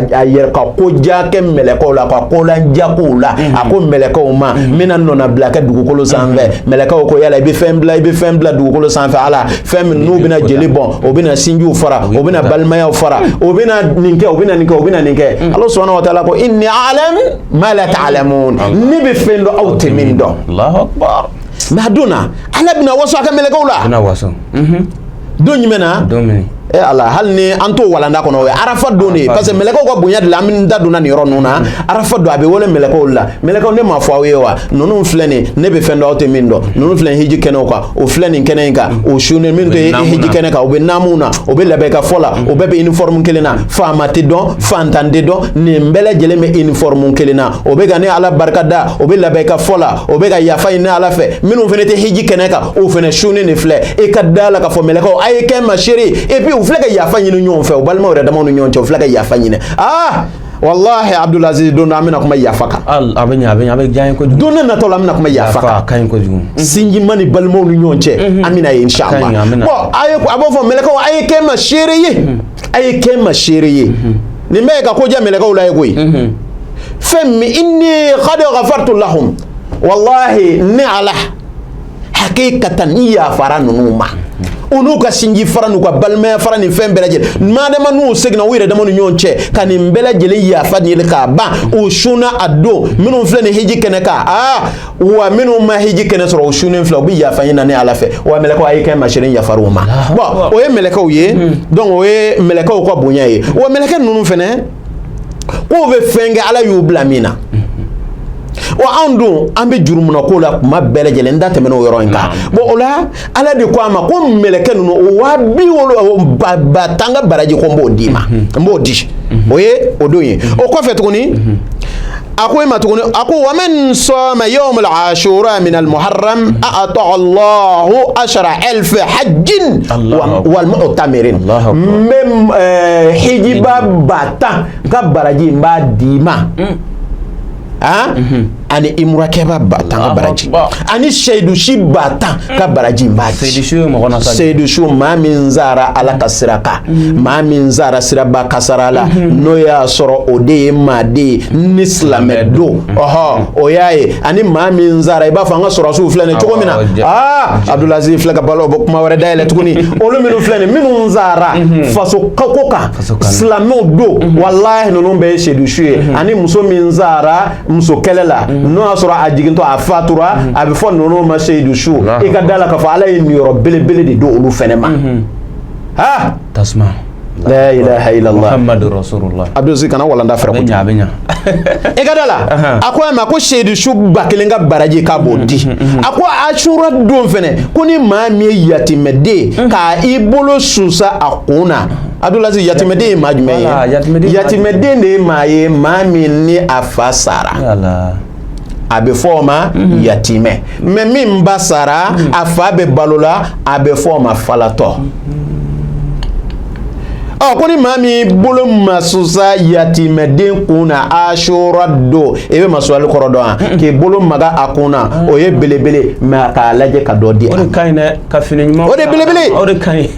y'a yɛrɛ ka ko ja kɛ mɛlɛkɛw la, ka ko la ja kow la. A ko mɛlɛkɛw ma: n bɛna nɔnabila kɛ dugukolo sanfɛ. Mɛlɛkɛw ko: yala i bɛ fɛn bila, i bɛ fɛn bila dugukolo sanfɛ, Ala, fɛn min n'u bɛna jeli bɔn, o bɛna sinjiw fara, o bɛna balimayaw fara, o bɛna nin kɛ, o bɛna nin kɛ, o bɛna nin kɛ. Ala subhanahu wa ta'ala ko: inni a'lam ma la ta'lamun, ne bɛ fɛn dɔn, aw tɛ min dɔn. Allahu akbar. Mais a don na, Ala bɛna waso a ka mɛlɛkɛw la. Bɛna waso. Don jumɛn na? Don min. E Ala, hali ni an t'o walanda kɔnɔ, o ye Arafa don de ye, parce que mɛlɛkɛw ka bonya de la an da donna nin yɔrɔ ninnu na. Arafa don, a bɛ wele mɛlɛkɛw la. Mɛlɛkɛw, ne m'a fɔ aw ye wa? Ninnu filɛ nin, ne bɛ fɛn dɔn, aw tɛ min dɔn. Ninnu filɛ hiji kɛnɛw kan, o filɛ nin kɛnɛ in kan, o sunnen minnu tɛ hiji kɛnɛ kan, u bɛ naamu na, u bɛ labɛn ka fɔ la, u bɛɛ bɛ uniforme kelen na. Faama tɛ dɔn, fantan tɛ dɔn, nin bɛɛ lajɛlen bɛ uniforme kelen na. O bɛ ka ne Ala barika da, o bɛ labɛn ka fɔ la, o bɛ ka yafa ɲini Ala fɛ. Minnu fana tɛ hiji kɛnɛ kan, o fana sunnen de filɛ. E ka da la k'a fɔ mɛlɛkɛw, a ye kɛ ma seere. Et puis u filɛ ka yafa ɲini ɲɔgɔn fɛ, u balimaw yɛrɛ damaw ni ɲɔgɔn cɛ, u filɛ ka yafa ɲini. Aa walahi, Abdulaziz, don dɔ an bɛna kuma yafa kan. A bɛ ɲɛ, a bɛ ɲɛ, a bɛ diya n ye kojugu. Don ne natɔ la, an bɛna kuma yafa kan. A ka ɲi kojugu. Sinjima ni balimaw ni ɲɔgɔn cɛ, an bɛna ye inshallah. Bon, a ye a b'o fɔ mɛlɛkɛw, a ye kɛ ma seere ye, a ye kɛ ma seere ye. Nin bɛɛ ye ka ko diya mɛlɛkɛw la ye koyi. Fɛn min, inni qad ghafartu lahum, wallahi ne Ala hakikatan n yafara ninnu ma, u n'u ka sinji fara, n'u ka balimaya fara, nin fɛn bɛɛ lajɛlen. Madama n'u seginna u yɛrɛ dama ni ɲɔgɔn cɛ ka nin bɛɛ lajɛlen yafa ɲini k'a ban, u sunna a don. Minnu filɛ nin hiji kɛnɛ kan, aa wa minnu ma hiji kɛnɛ sɔrɔ, u sunnen filɛ, u bɛ yafa ɲini na ne Ala fɛ. Wa mɛlɛkɛw, a ye kɛ masiri, yafar'u ma. Bon, o ye mɛlɛkɛw ye. Donc o ye mɛlɛkɛw ka bonya ye. Wa mɛlɛkɛ ninnu fɛnɛ k'u bɛ fɛn kɛ, Ala y'u bila min na. Wa anw dun, an bɛ jurumuna ko la kuma bɛɛ lajɛlen, n da tɛmɛna o yɔrɔ in kan. Bon, o la Ala de ko a ma ko mɛlɛkɛ ninnu, o 70 000 ka baraji, ko n b'o d'i ma, n b'o di. O ye o don ye. O kɔfɛ tuguni, a ko e ma tuguni, a ko wa man sama yawm al-ashura min al-muharram a'ta Allahu ashara alf hajjin wal mu'tamirin. N bɛ hijiba 10 000 ka baraji, n b'a d'i ma, ani imurakɛba 10 000 ka baraji, ani seyidusi 10 000 ka baraji, n b'a di. Seyidusu, maa min sara Ala ka sira kan, maa min sara siraba kasara la, n'o y'a sɔrɔ o de ye maaden ye ni silamɛ don, ɔhɔ, o y'a ye. Ani maa min sara, i b'a fɔ an ka sɔrɔdasiw filɛ nin cogo min na. Aa Abdulaziz filɛ ka balo bɔ kuma wɛrɛ dayɛlɛ tuguni. Olu minnu filɛ nin, minnu sara faso ko kan, silamɛw don, walahi ninnu bɛɛ ye seyidusu ye. Ani muso min sara muso kɛlɛ la, n'o y'a sɔrɔ a jigintɔ a fatura, a bɛ fɔ ninnu ma seyidu su. I ka da la k'a fɔ Ala ye niyɔrɔ belebele de don olu fɛnɛ ma. Ha, tasuma. La ilaha illallah. Muhammadu rasulullah. Abdul, kana walanda fɛrɛ kojugu. A bɛ ɲa. I ka da la, a ko a ma ko seyidu su 1000 ka baraji, k'a b'o di. A ko asura don fɛnɛ, ko ni maa min ye yatimɛden ka i bolo susa a kun na. Abdulaziz, yatimɛden ye maa jumɛn ye? Yatimɛden de ye maa ye, maa min ni a fa sara, a bɛ fɔ o ma yatimɛ. Mais min ba sara, a fa bɛ balo la, a bɛ fɔ o ma falatɔ. Ɔ, ko ni maa min bolo masusa yatimɛden kun na asura don, i bɛ masuyali kɔrɔ dɔn wa? K'i bolo maga a kun na, o ye belebele. Mais k'a lajɛ ka dɔ di a O de ka ɲi dɛ, ka fini ɲuman. O de belebele. O de ka ɲi.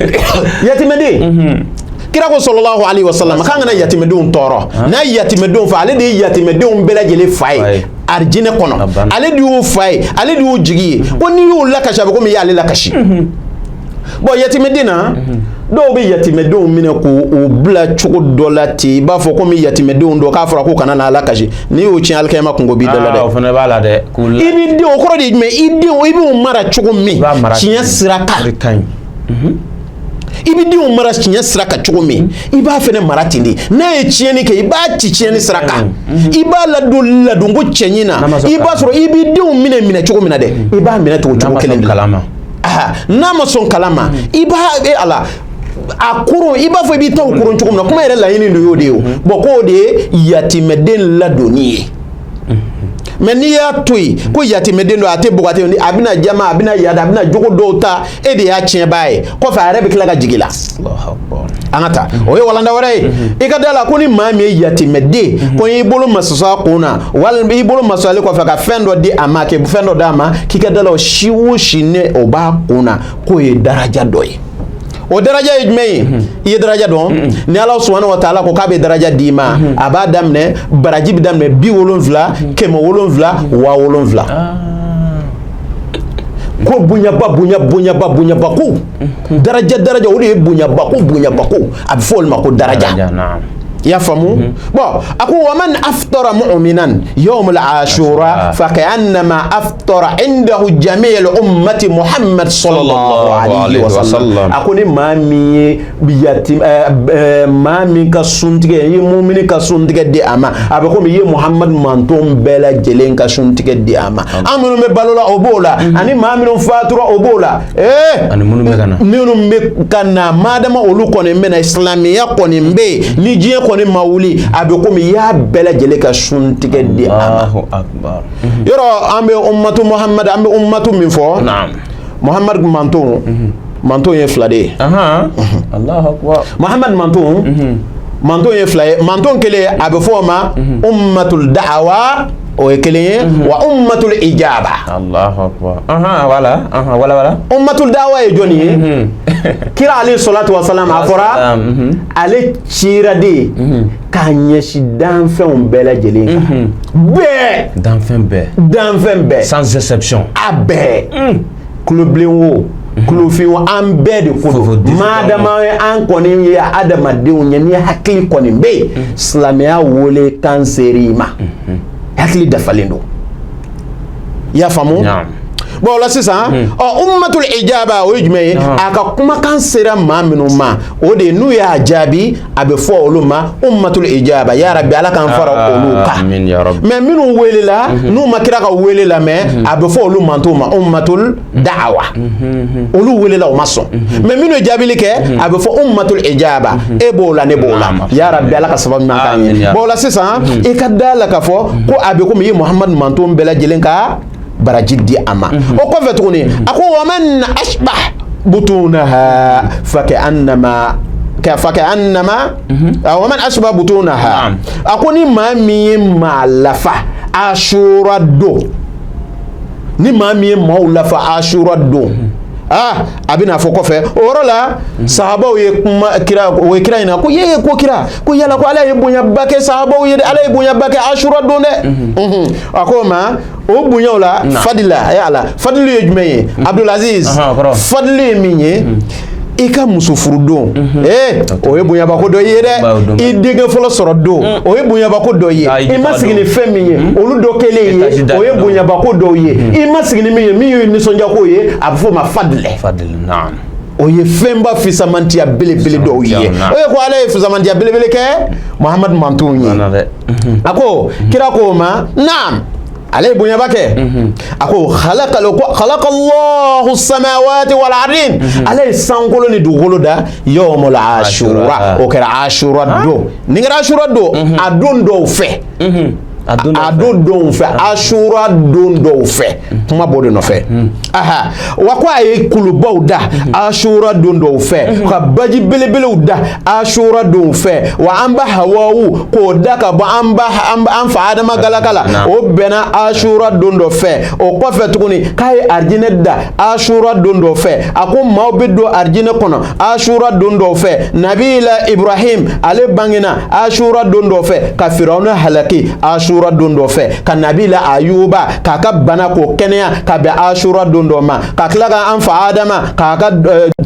Yatimɛden, kira ko sallallahu alaihi wasallam k'an kana yatimɛdenw tɔɔrɔ. N'a ye yatimɛdenw fa, ale de ye yatimɛdenw bɛɛ lajɛlen fa ye arijinɛ kɔnɔ, ale de y'u fa ye, ale de y'u jigi ye. Ko n'i y'u lakasi, a bɛ komi i y'ale lakasi. Bon, yatimɛden na, dɔw bɛ yatimɛdenw minɛ k'u bila cogo dɔ la ten, i b'a fɔ komi yatimɛdenw don, k'a fɔra ko kana n'a lakasi. N'i y'o tiɲɛ, alikiyama kungo b'i da la dɛ. O fana b'a la dɛ. I b'i den, o kɔrɔ de ye jumɛn? I denw, i b'u mara cogo min tiɲɛ sira kan. O de ka ɲi. I bɛ denw mara tiɲɛ sira kan cogo min, i b'a fɛnɛ mara ten de. N'a ye tiɲɛni kɛ, i b'a ci tiɲɛni sira kan, i b'a ladon ladonko cɛɲi na. I b'a sɔrɔ i b'i denw minɛ minɛ cogo min na dɛ, i b'a minɛ ten o cogo kelen de la. N'a ma sɔn kalan ma, i b'a e ala a koron, i b'a fɔ i b'i taw koron cogo min na. Kuma yɛrɛ laɲini de y'o de ye. O bon, k'o de ye yatimɛden ladonni ye. Mais n'i y'a to yen ko yatimɛden don, a tɛ bugɔ, a tɛ, a bɛna jama, a bɛna yada, a bɛna jogo dɔw ta, e de y'a tiɲɛbaa ye. Kɔfɛ a yɛrɛ bɛ tila ka jigin la. An ka taa, o ye walanda wɛrɛ ye. I ka da la ko ni maa min ye yatimɛden, ko i bolo masusa a kun na, walima i bolo masusalen kɔfɛ ka fɛn dɔ di a ma, k'i fɛn dɔ d'a ma, k'i ka da la o si o si ne o b'a kun na, k'o ye daraja dɔ ye. O daraja ye jumɛn ye? I ye daraja dɔn? Ni Ala subahana wa taala ko k'a bɛ daraja d'i ma, a b'a daminɛ, baraji bɛ daminɛ 70, 700, 7000. Ko bonyaba, bonya, bonyaba, bonyaba, ko daraja, daraja, o de ye bonyaba, ko bonyaba, ko a bɛ fɔ olu ma ko daraja. I y'a faamu? Bon, a ko wa man aftara mu'minan yawm al-ashura fa ka'annama aftara indahu jami' al-ummati Muhammad sallallahu alayhi wa sallam. A ko ni maa min ye yatim, maa min ka suntigɛ, i ye mumini ka suntigɛ di a ma, a bɛ komi i ye Muhammad manton bɛɛ lajɛlen ka suntigɛ di a ma. An minnu bɛ balo la, o b'o la, ani maa minnu fatura, o b'o la. Ani minnu bɛ ka na. Minnu bɛ ka na, madama olu kɔni bɛ na, silamɛya kɔni bɛ yen, ni diɲɛ kɔni ma wuli, a bɛ komi i y'a bɛɛ lajɛlen ka suntigɛ di a ma. Allahu akbar. Yɔrɔ an bɛ ummatu Muhammad, an bɛ ummatu min fɔ, Muhammad manton, manton ye fila de ye. Allahu akbar. Muhammad manton, manton ye fila ye. Manton kelen, a bɛ fɔ o ma ummatul da'awa, o ye kelen ye, wa ummatul ijaba. Allahu akbar. Voilà. Voilà, voilà. Ummatul da'awa ye jɔnni ye? Kira alayhi salatu wa salam, a fɔra ale cira de k'a ɲɛsin danfɛnw bɛɛ lajɛlen kan, bɛɛ. Danfɛn bɛɛ. Danfɛn bɛɛ. Sans exception. A bɛɛ, tulobilen wo, tulofin wo, an bɛɛ de ko don. Madama an kɔni ye adamadenw ye, ni hakili kɔni bɛ yen, silamɛya wele kan ser'i ma, hakili dafalen don. I y'a faamu? Bon, o la sisan, ɔ, ummatul ijaba, o ye jumɛn ye? A ka kumakan sera maa minnu ma, o de ye n'u y'a jaabi, a bɛ fɔ olu ma ummatul ijaba. Ya rabbi, Ala k'an fara olu kan. Mais minnu welela, n'u ma kira ka wele lamɛn, a bɛ fɔ olu mantow ma ummatul da'awa. Olu welela, o ma sɔn. Mais minnu ye jaabili kɛ, a bɛ fɔ ummatul ijaba. E b'o la, ne b'o la. Ya rabbi, Ala ka sababu ɲuman k'an ye. Bon, o la sisan, i ka da la k'a fɔ ko a bɛ komi i ye Muhamadu manton bɛɛ lajɛlen ka baraji di a ma. O kɔfɛ tuguni, a ko wa man ashbah butunaha fa ka'annama wa man ashbah butunaha. A ko ni maa min ye maa lafa Ashura don, ni maa min ye maaw lafa Ashura don, a bɛna fɔ kɔfɛ o yɔrɔ la, sahabaw ye kuma kira, o ye kira ɲininka ko ye ko kira ko yala ko Ala ye bonyaba kɛ sahabaw ye dɛ, Ala ye bonyaba kɛ Ashura don dɛ. A ko o ma, o bonyaw la, fadila, ala fadilu ye jumɛn ye? Abdulaziz, fadilu ye min ye, i ka muso furu don, o ye bonyabako dɔ ye dɛ. I denkɛ fɔlɔ sɔrɔ don, o ye bonyabako dɔ ye. I ma sigi ni fɛn min ye, olu dɔ kɛlen ye, o ye bonyabako dɔw ye. I ma sigi ni min ye, min ye nisɔndiyako ye, a bɛ fɔ o ma fadilɛ. O ye fɛnba fisamantiya belebele dɔw ye. O ye ko Ala ye fisamantiya belebele kɛ Muhamadu mantonw ye. A ko kira ko o ma naam, ale ye bonyaba kɛ. A ko khalaqallahu samawati wal ardin, ale ye sankolo ni dugukolo da, yawmul ashura, o kɛra Ashura don. Nin kɛra Ashura don, a don dɔw fɛ, a don dɔw fɛ, Ashura don dɔw fɛ, kuma b'o de nɔfɛ. Aha, wa ko a ye kulubaw da Ashura don dɔw fɛ, ka baji belebelew da Ashura don fɛ, wa an ba Hawawu k'o da ka bɔ an ba an fa Adama galaka la, o bɛnna Ashura don dɔ fɛ. O kɔfɛ tuguni, k'a ye arijinɛ da Ashura don dɔ fɛ. A ko maaw bɛ don arijinɛ kɔnɔ Ashura don dɔw fɛ. Nabila Ibrahim, ale bangena Ashura don dɔ fɛ, ka Firawuna halaki Ashura don dɔ fɛ, ka Nabila Ayuba k'a ka bana k'o kɛnɛya ka bɛn Ashura don dɔ ma, ka tila ka an fa Adama k'a ka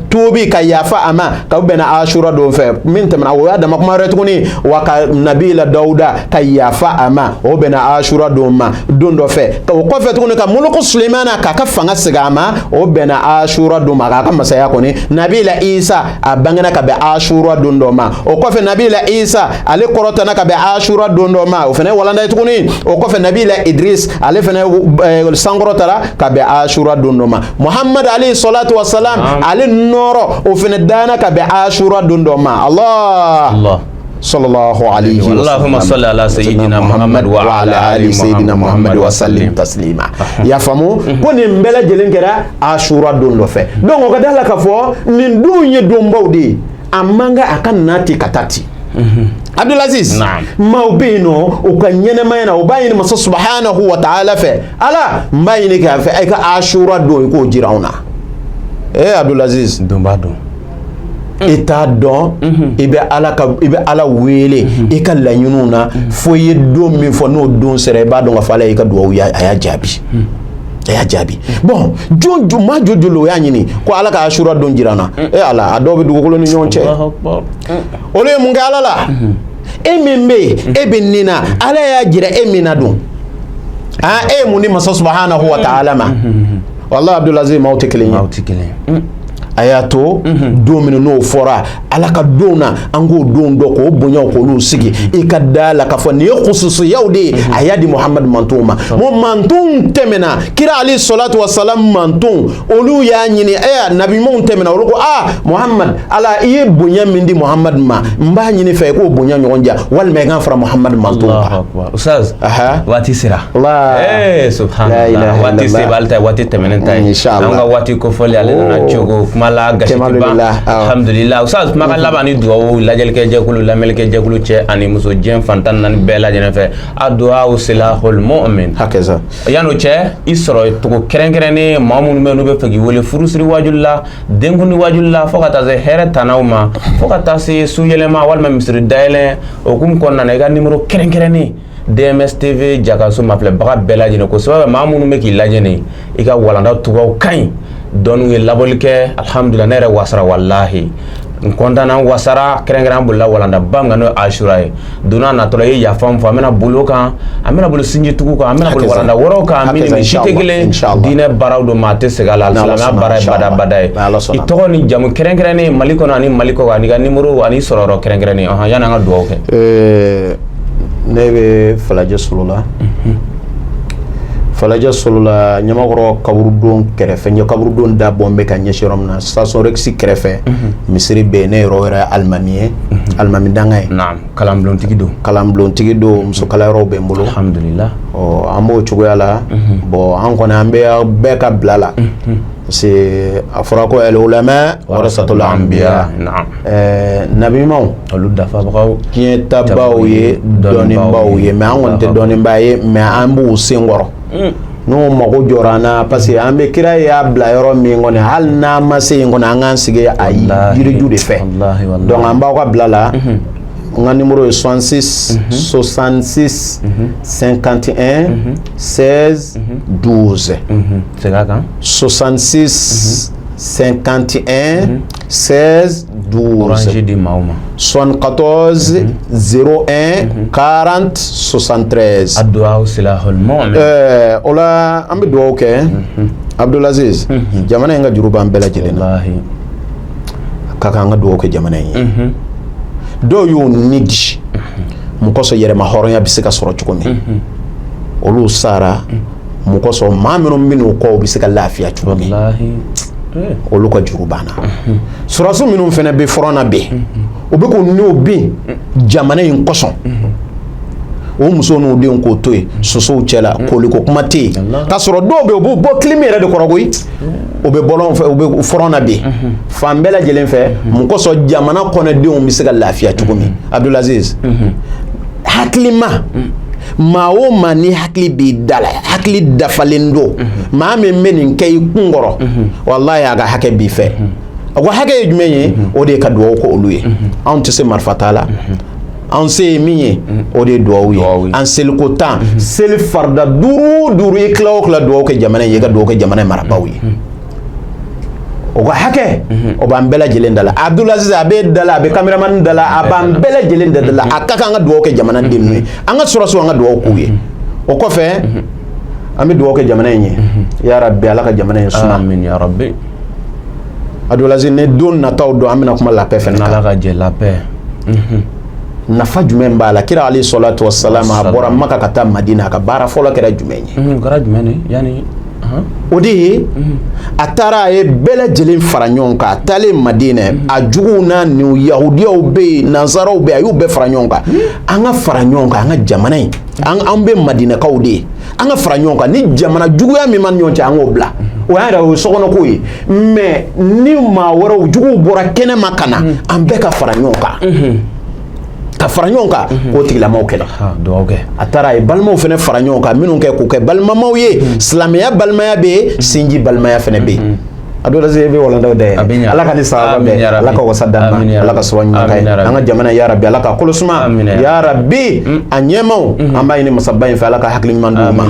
tuubi ka yafa a ma ka bɛnna Ashura don fɛ. Min tɛmɛna, o y'a dama kuma wɛrɛ tuguni. Wa ka Nabila Dawuda ka yafa a ma, o bɛnna Ashura don ma don dɔ fɛ. O kɔfɛ tuguni, ka Muluku Sulemana k'a ka fanga segin a ma, o bɛnna Ashura don ma, k'a ka masaya kɔni. Nabila Isa, a bangena ka bɛn Ashura don dɔ ma. O kɔfɛ, Nabila Isa, ale kɔrɔtana ka bɛn Ashura don dɔ ma, o fana ye walanda ye tuguni. O kɔfɛ, Nabila Idris, ale fana sankɔrɔtara ka bɛn Ashura don dɔ ma. Muhammad alayhi salatu wa salam, ale nɔrɔ, o fana danna ka bɛn Ashura don dɔ ma. Allah sallallahu alayhi wa sallam. Allahumma salli ala sayyidina Muhammad wa ala ali sayyidina Muhammad wa sallim taslima. I y'a faamu ko nin bɛɛ lajɛlen kɛra Ashura don dɔ fɛ. Donc o ka da la k'a fɔ nin don ye donbaw de ye, a man kan a ka na ten ka taa ten. Abdulaziz, maaw bɛ yen nɔ, u ka ɲɛnɛmaya na, u b'a ɲini masa subhanahu wa ta'ala fɛ: Ala, n b'a ɲini k'a fɛ i ka Ashura don, i k'o jira anw na. Abdulaziz, donba don. I t'a dɔn, i bɛ Ala ka, i bɛ Ala wele i ka laɲiniw na, fo i ye don min fɔ, n'o don sera, i b'a dɔn ka fɔ Ala y'i ka dugawu, a y'a jaabi, a y'a jaabi. Bon, jɔn jɔn, maa joli joli o y'a ɲini ko Ala ka Ashura don jira n na? Ala, a dɔw bɛ dugukolo ni ɲɔgɔn cɛ, olu ye mun kɛ Ala la? E min bɛ yen, e bɛ nin na, Ala y'a jira e min na dun, ah, e ye mun di masa subahanahu wa ta'ala ma? Walahi Abdulaziz, maaw tɛ kelen ye. Maaw tɛ kelen ye. A y'a to don min n'o fɔra Ala ka don na, an k'o don dɔn, k'o bonya, k'olu sigi. I ka da la k'a fɔ nin ye khususiyaw de ye, a y'a di Muhamadu mantonw ma. Mo mantonw tɛmɛna, kira alayhi salatu wa salam mantonw, olu y'a ɲini, ɛ nabi ɲumanw tɛmɛna, olu ko: aa Muhamadu, Ala i ye bonya min di Muhamadu ma, n b'a ɲini fɛ i k'o bonya ɲɔgɔn diya, walima i k'an fara Muhamadu mantonw kan. Ustaz, waati sera. Allah. Eh, subhanallah, waati se b'ale ta ye, waati tɛmɛnen ta ye. Inshallah. An ka waati kofɔli ale nana cogo kuma la gasi tɛ ban. Alhamdulillah. Ustaz, kumakan laban ni dugawu lajɛlikɛ jɛkulu, lamɛnlikɛ jɛkulu, cɛ ani muso, diɲɛ fan 14 bɛɛ lajɛlen fɛ. Addu'a silahul mu'min. Hakɛza. Yan'o cɛ, i sɔrɔ cogo kɛrɛnkɛrɛnnen, maa minnu bɛ yen n'u bɛ fɛ k'i wele furusiri wajuli la, denkundi wajuli la, fo ka taa se hɛrɛ tanaw ma, fo ka taa se su yɛlɛma walima misiri dayɛlɛ hukumu kɔnɔna na, i ka nimoro kɛrɛnkɛrɛnnen, DMS TV jakaso mafilɛbaga bɛɛ lajɛlen ko sababu maa minnu bɛ k'i lajɛ nin, i ka walanda cogoyaw ka ɲi, dɔnniw ye labɔli kɛ, alhamdulillah, ne yɛrɛ wasara, walahi n kɔntanna, n wasara kɛrɛnkɛrɛn, an bolila walandaba min kan, n'o ye Asura ye. Don n'a natɔ la, i ye yafa n fɔ, an bɛna boli o kan, an bɛna boli sinjitugu kan, an bɛna boli walanda wɛrɛw kan min ni si tɛ kelen. Diinɛ baaraw don, maa tɛ segin a la, silamɛya baara ye badabada ye. I tɔgɔ ni jamu kɛrɛnkɛrɛnnen, Mali kɔnɔ ani Mali kɔ kan, ani ka nimoro ani sɔrɔyɔrɔ kɛrɛnkɛrɛnnen, ɔhɔn, yanni an ka dugawu kɛ. Ne bɛ Falajɛ Solola, Falajɛ Solola, Ɲamakɔrɔ kaburudon kɛrɛfɛ, ɲɛ kaburudon da bɔn bɛ ka ɲɛsin yɔrɔ min na, station Rex kɛrɛfɛ, misiri bɛ yen. Ne yɛrɛ yɛrɛ alimami ye, alimami danga ye. Naam, kalanbulontigi don. Kalanbulontigi don, muso kalayɔrɔw bɛ n bolo. Alhamdulillah. Ɔ, an b'o cogoya la. Bon, an kɔni, an bɛ bɛɛ ka bila la, parce que a fɔra ko al ulama warasatul anbiya. Nabi ɲumanw olu dafabagaw, diɲɛ tabaw ye dɔnnibaaw ye. Mais an kɔni tɛ dɔnnibaa ye, mais an b'u sen kɔrɔ n'u mago jɔra an na, parce que an bɛ kira y'a bila yɔrɔ min kɔni, hali n'an ma se yen kɔni, an k'an sigi a yiriju de fɛ. Donc an b'aw ka bila la. N ka numéro ye 66 66 51 16 12. Segin a kan. 66 51 16 12. Orange di maaw ma. 74 01 40 73. Addu'a silahul mu'min. O la, an bɛ dugawu kɛ. Abdulaziz, jamana in ka juru b'an bɛɛ lajɛlen na. Wallahi. Ka kan an ka dugawu kɛ jamana in ye. Dɔw y'o ni di mun kosɔn? Yɛrɛma hɔrɔnya bɛ se ka sɔrɔ cogo min. Olu sara mun kosɔn? Maa minnu bɛ n'u kɔ, u bɛ se ka lafiya cogo min. Olu ka juru banna. Sɔrɔdasi minnu fana bɛ front na bi, u bɛ k'u n'u bin jamana in kosɔn, o muso n'u denw k'o to yen sosow cɛla, koliko kuma tɛ yen, k'a sɔrɔ dɔw bɛ yen, u b'u bɔ clim yɛrɛ de kɔrɔ koyi. U bɛ bɔlɔn fɛ, u bɛ front na bi fan bɛɛ lajɛlen fɛ. Mun kosɔn? Jamana kɔnɔdenw bɛ se ka lafiya cogo min. Abdulaziz, hakilima maa o maa, ni hakili b'i da la, hakili dafalen don, maa min bɛ nin kɛ i kun kɔrɔ, walahi a ka hakɛ b'i fɛ. A ko hakɛ ye jumɛn ye? O de ye ka dugawu kɛ olu ye. Anw tɛ se marifa ta la, an se ye min ye, o de ye dugawu ye. An seliko 10, seli farida duuru duuru, i tila o tila, dugawu kɛ jamana ye, i ka dugawu kɛ jamana in marabaaw ye. O ka hakɛ, o b'an bɛɛ lajɛlen da la. Abdulaziz, a bɛ da la, a bɛ cameraman da la, a b'an bɛɛ lajɛlen da la. A ka kan an ka dugawu kɛ jamana den ninnu ye, an ka sɔrɔsiw, an ka dugawu k'u ye. O kɔfɛ, an bɛ dugawu kɛ jamana in ye. Ya Rabbi, Ala ka jamana in suma. Amin ya Rabbi. Abdulaziz, ni don nataw don, an bɛna kuma la paix fɛnɛ kan. N'Ala ka jɛ, la paix. Nafa jumɛn b'a la? Kira alayhi salatu wasalam, a bɔra Maka ka taa Madina, a ka baara fɔlɔ kɛra jumɛn ye? O kɛra jumɛn ye yanni? O de ye, a taara, a ye bɛɛ lajɛlen fara ɲɔgɔn kan. A taalen Madinɛ, a juguw n'a niw, yahudiyaw bɛ yen, nansaraw bɛ yen, a y'u bɛɛ fara ɲɔgɔn kan. An ka fara ɲɔgɔn kan, an ka jamana in, an bɛ Madinɛkaw de ye, an ka fara ɲɔgɔn kan. Ni jamana juguya min b'an ni ɲɔgɔn cɛ, an k'o bila, o y'an yɛrɛ, o ye sokɔnɔko ye. Mais ni maa wɛrɛw juguw bɔra kɛnɛma ka na, an bɛɛ ka fara ɲɔgɔn kan, ka fara ɲɔgɔn kan k'o tigilamaaw kɛlɛ. Dugawu kɛ. A taara, a ye balimaw fana fara ɲɔgɔn kan, minnu kɛ k'u kɛ balimamaw ye. Silamɛya balimaya bɛ yen, sinji balimaya fana bɛ yen. A dɔw la se, e bɛ walandaw dayɛlɛ. Ala ka ni sababa bɛn, Ala ka wasa d'an ma, Ala ka sababu ɲuman k'an ye. An ka jamana, ya Rabi, Ala ka kolo suma, ya Rabi. A ɲɛmaw, an b'a ɲini masaba in fɛ, Ala ka hakili ɲuman d'u ma.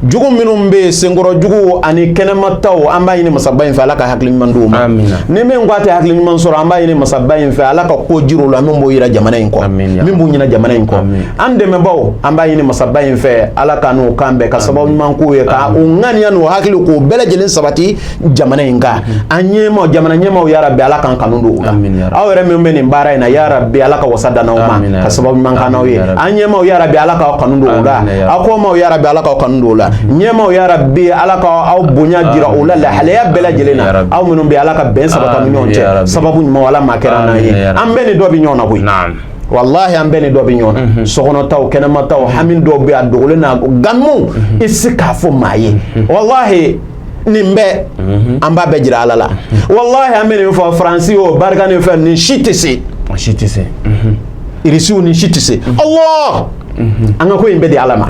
Jugu minnu bɛ yen, senkɔrɔ jugu ani kɛnɛmataw, an b'a ɲini masaba in fɛ, Ala ka hakili ɲuman d'u ma. Ni min ko a tɛ hakili ɲuman sɔrɔ, an b'a ɲini masaba in fɛ, Ala ka ko jir'u la min b'o yira jamana in kɔ, min b'u ɲina jamana in kɔ. An dɛmɛbaw, an b'a ɲini masaba in fɛ, Ala ka n'u kan bɛn, ka sababu ɲuman k'u ye, ka u ŋaniya n'u hakili k'u bɛɛ lajɛlen sabati jamana in kan. An ɲɛmaw, jamana ɲɛmaw, yarabi, Ala k'an kanu don u la. Aw yɛrɛ min bɛ nin baara in na, yarabi, Ala ka wasa dan aw ma, ka sababu ɲuman k'an n'aw ye. An ɲɛmaw, yarabi, Ala k'aw kanu don u la. Aw kɔmaw, yarabi, Ala k'aw kanu don u la. Ɲɛmaw, yarabi, Ala ka aw bonya jira u la lahalaya bɛɛ lajɛlen na. Aw minnu bɛ, Ala ka bɛn sabati ni ɲɔgɔn cɛ, sababu ɲuman Ala ma kɛra n'an ye. An bɛɛ ni dɔ bɛ ɲɔgɔn na koyi, walahi, an bɛɛ ni dɔ bɛ ɲɔgɔn na, sokɔnɔtaw, kɛnɛmataw, hami dɔw bɛ a dogolen na ganmu i tɛ se k'a fɔ maa ye. Walahi, nin bɛɛ an b'a bɛɛ jira Ala la. Walahi, an bɛ nin fɔ, Faransi o barika ni fɛn nin si tɛ se, si tɛ se, Irisiw ni si tɛ se. Allah, an ka ko in bɛɛ di Ala ma,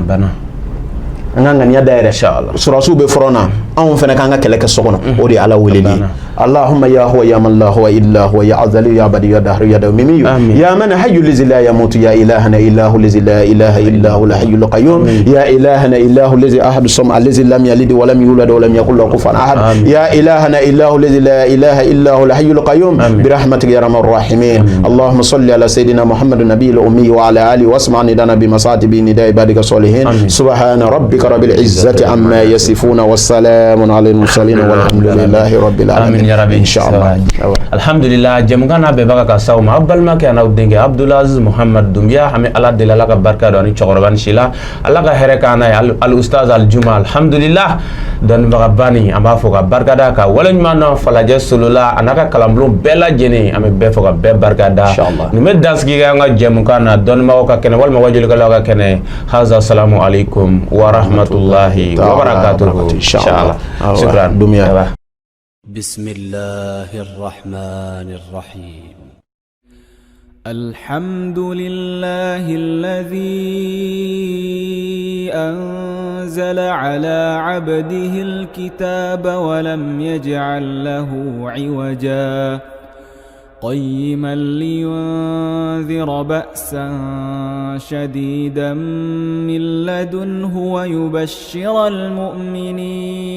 an ka ŋaniya dayɛlɛ. Sɔrɔsiw bɛ front na, anw fana k'an ka kɛlɛ kɛ so kɔnɔ, o de ye Ala weleli ye. اللهم يا هو يا من لا هو إلا هو يا أزلي يا أبدي يا دهر يا دوميمي يا من حي الذي لا يموت يا إلهنا إله الذي لا إله إلا هو الحي القيوم يا إلهنا إله الذي أحد الصمد الذي لم يلد ولم يولد ولم يكن له كفوا أحد يا إلهنا إله الذي لا إله إلا هو الحي القيوم برحمتك يا أرحم الراحمين. اللهم صل على سيدنا محمد النبي الأمي وعلى آله واسمع ندانا بمصاتب نداء عبادك الصالحين. سبحان ربك رب العزة عما يصفون والسلام على المرسلين والحمد لله رب العالمين. Amin ya rabbi. Inshallah. Alhamdulillah, jɛmukan n'a bɛɛ baga ka s'aw ma, aw balimakɛ an'aw denkɛ Abdulaziz Muhammad Dunbiya. An bɛ Ala deli, Ala ka barika don ani cɛkɔrɔba ni si la, Ala ka hɛrɛ k'an n'a ye. Al ustaz Al Juma, alhamdulillah, dɔnnibagaba nin, an b'a fɔ ka barika da, ka waleɲuman dɔn Falajɛ Solola a n'a ka kalanbulon bɛɛ lajɛlen. An bɛ bɛɛ fɔ ka bɛɛ barika da. Nin bɛ dansigi kɛ an ka jɛmukan na, dɔnnibagaw ka kɛnɛ walima wajulikɛlaw ka kɛnɛ. Haza, salamu alaikum wa rahmatullahi wa barakatuhu. Inshallah, shukran. Dunbiya. بسم الله الرحمن الرحيم. الحمد لله الذي أنزل على عبده الكتاب ولم يجعل له عوجا قيما لينذر بأسا شديدا من لدنه ويبشر المؤمنين.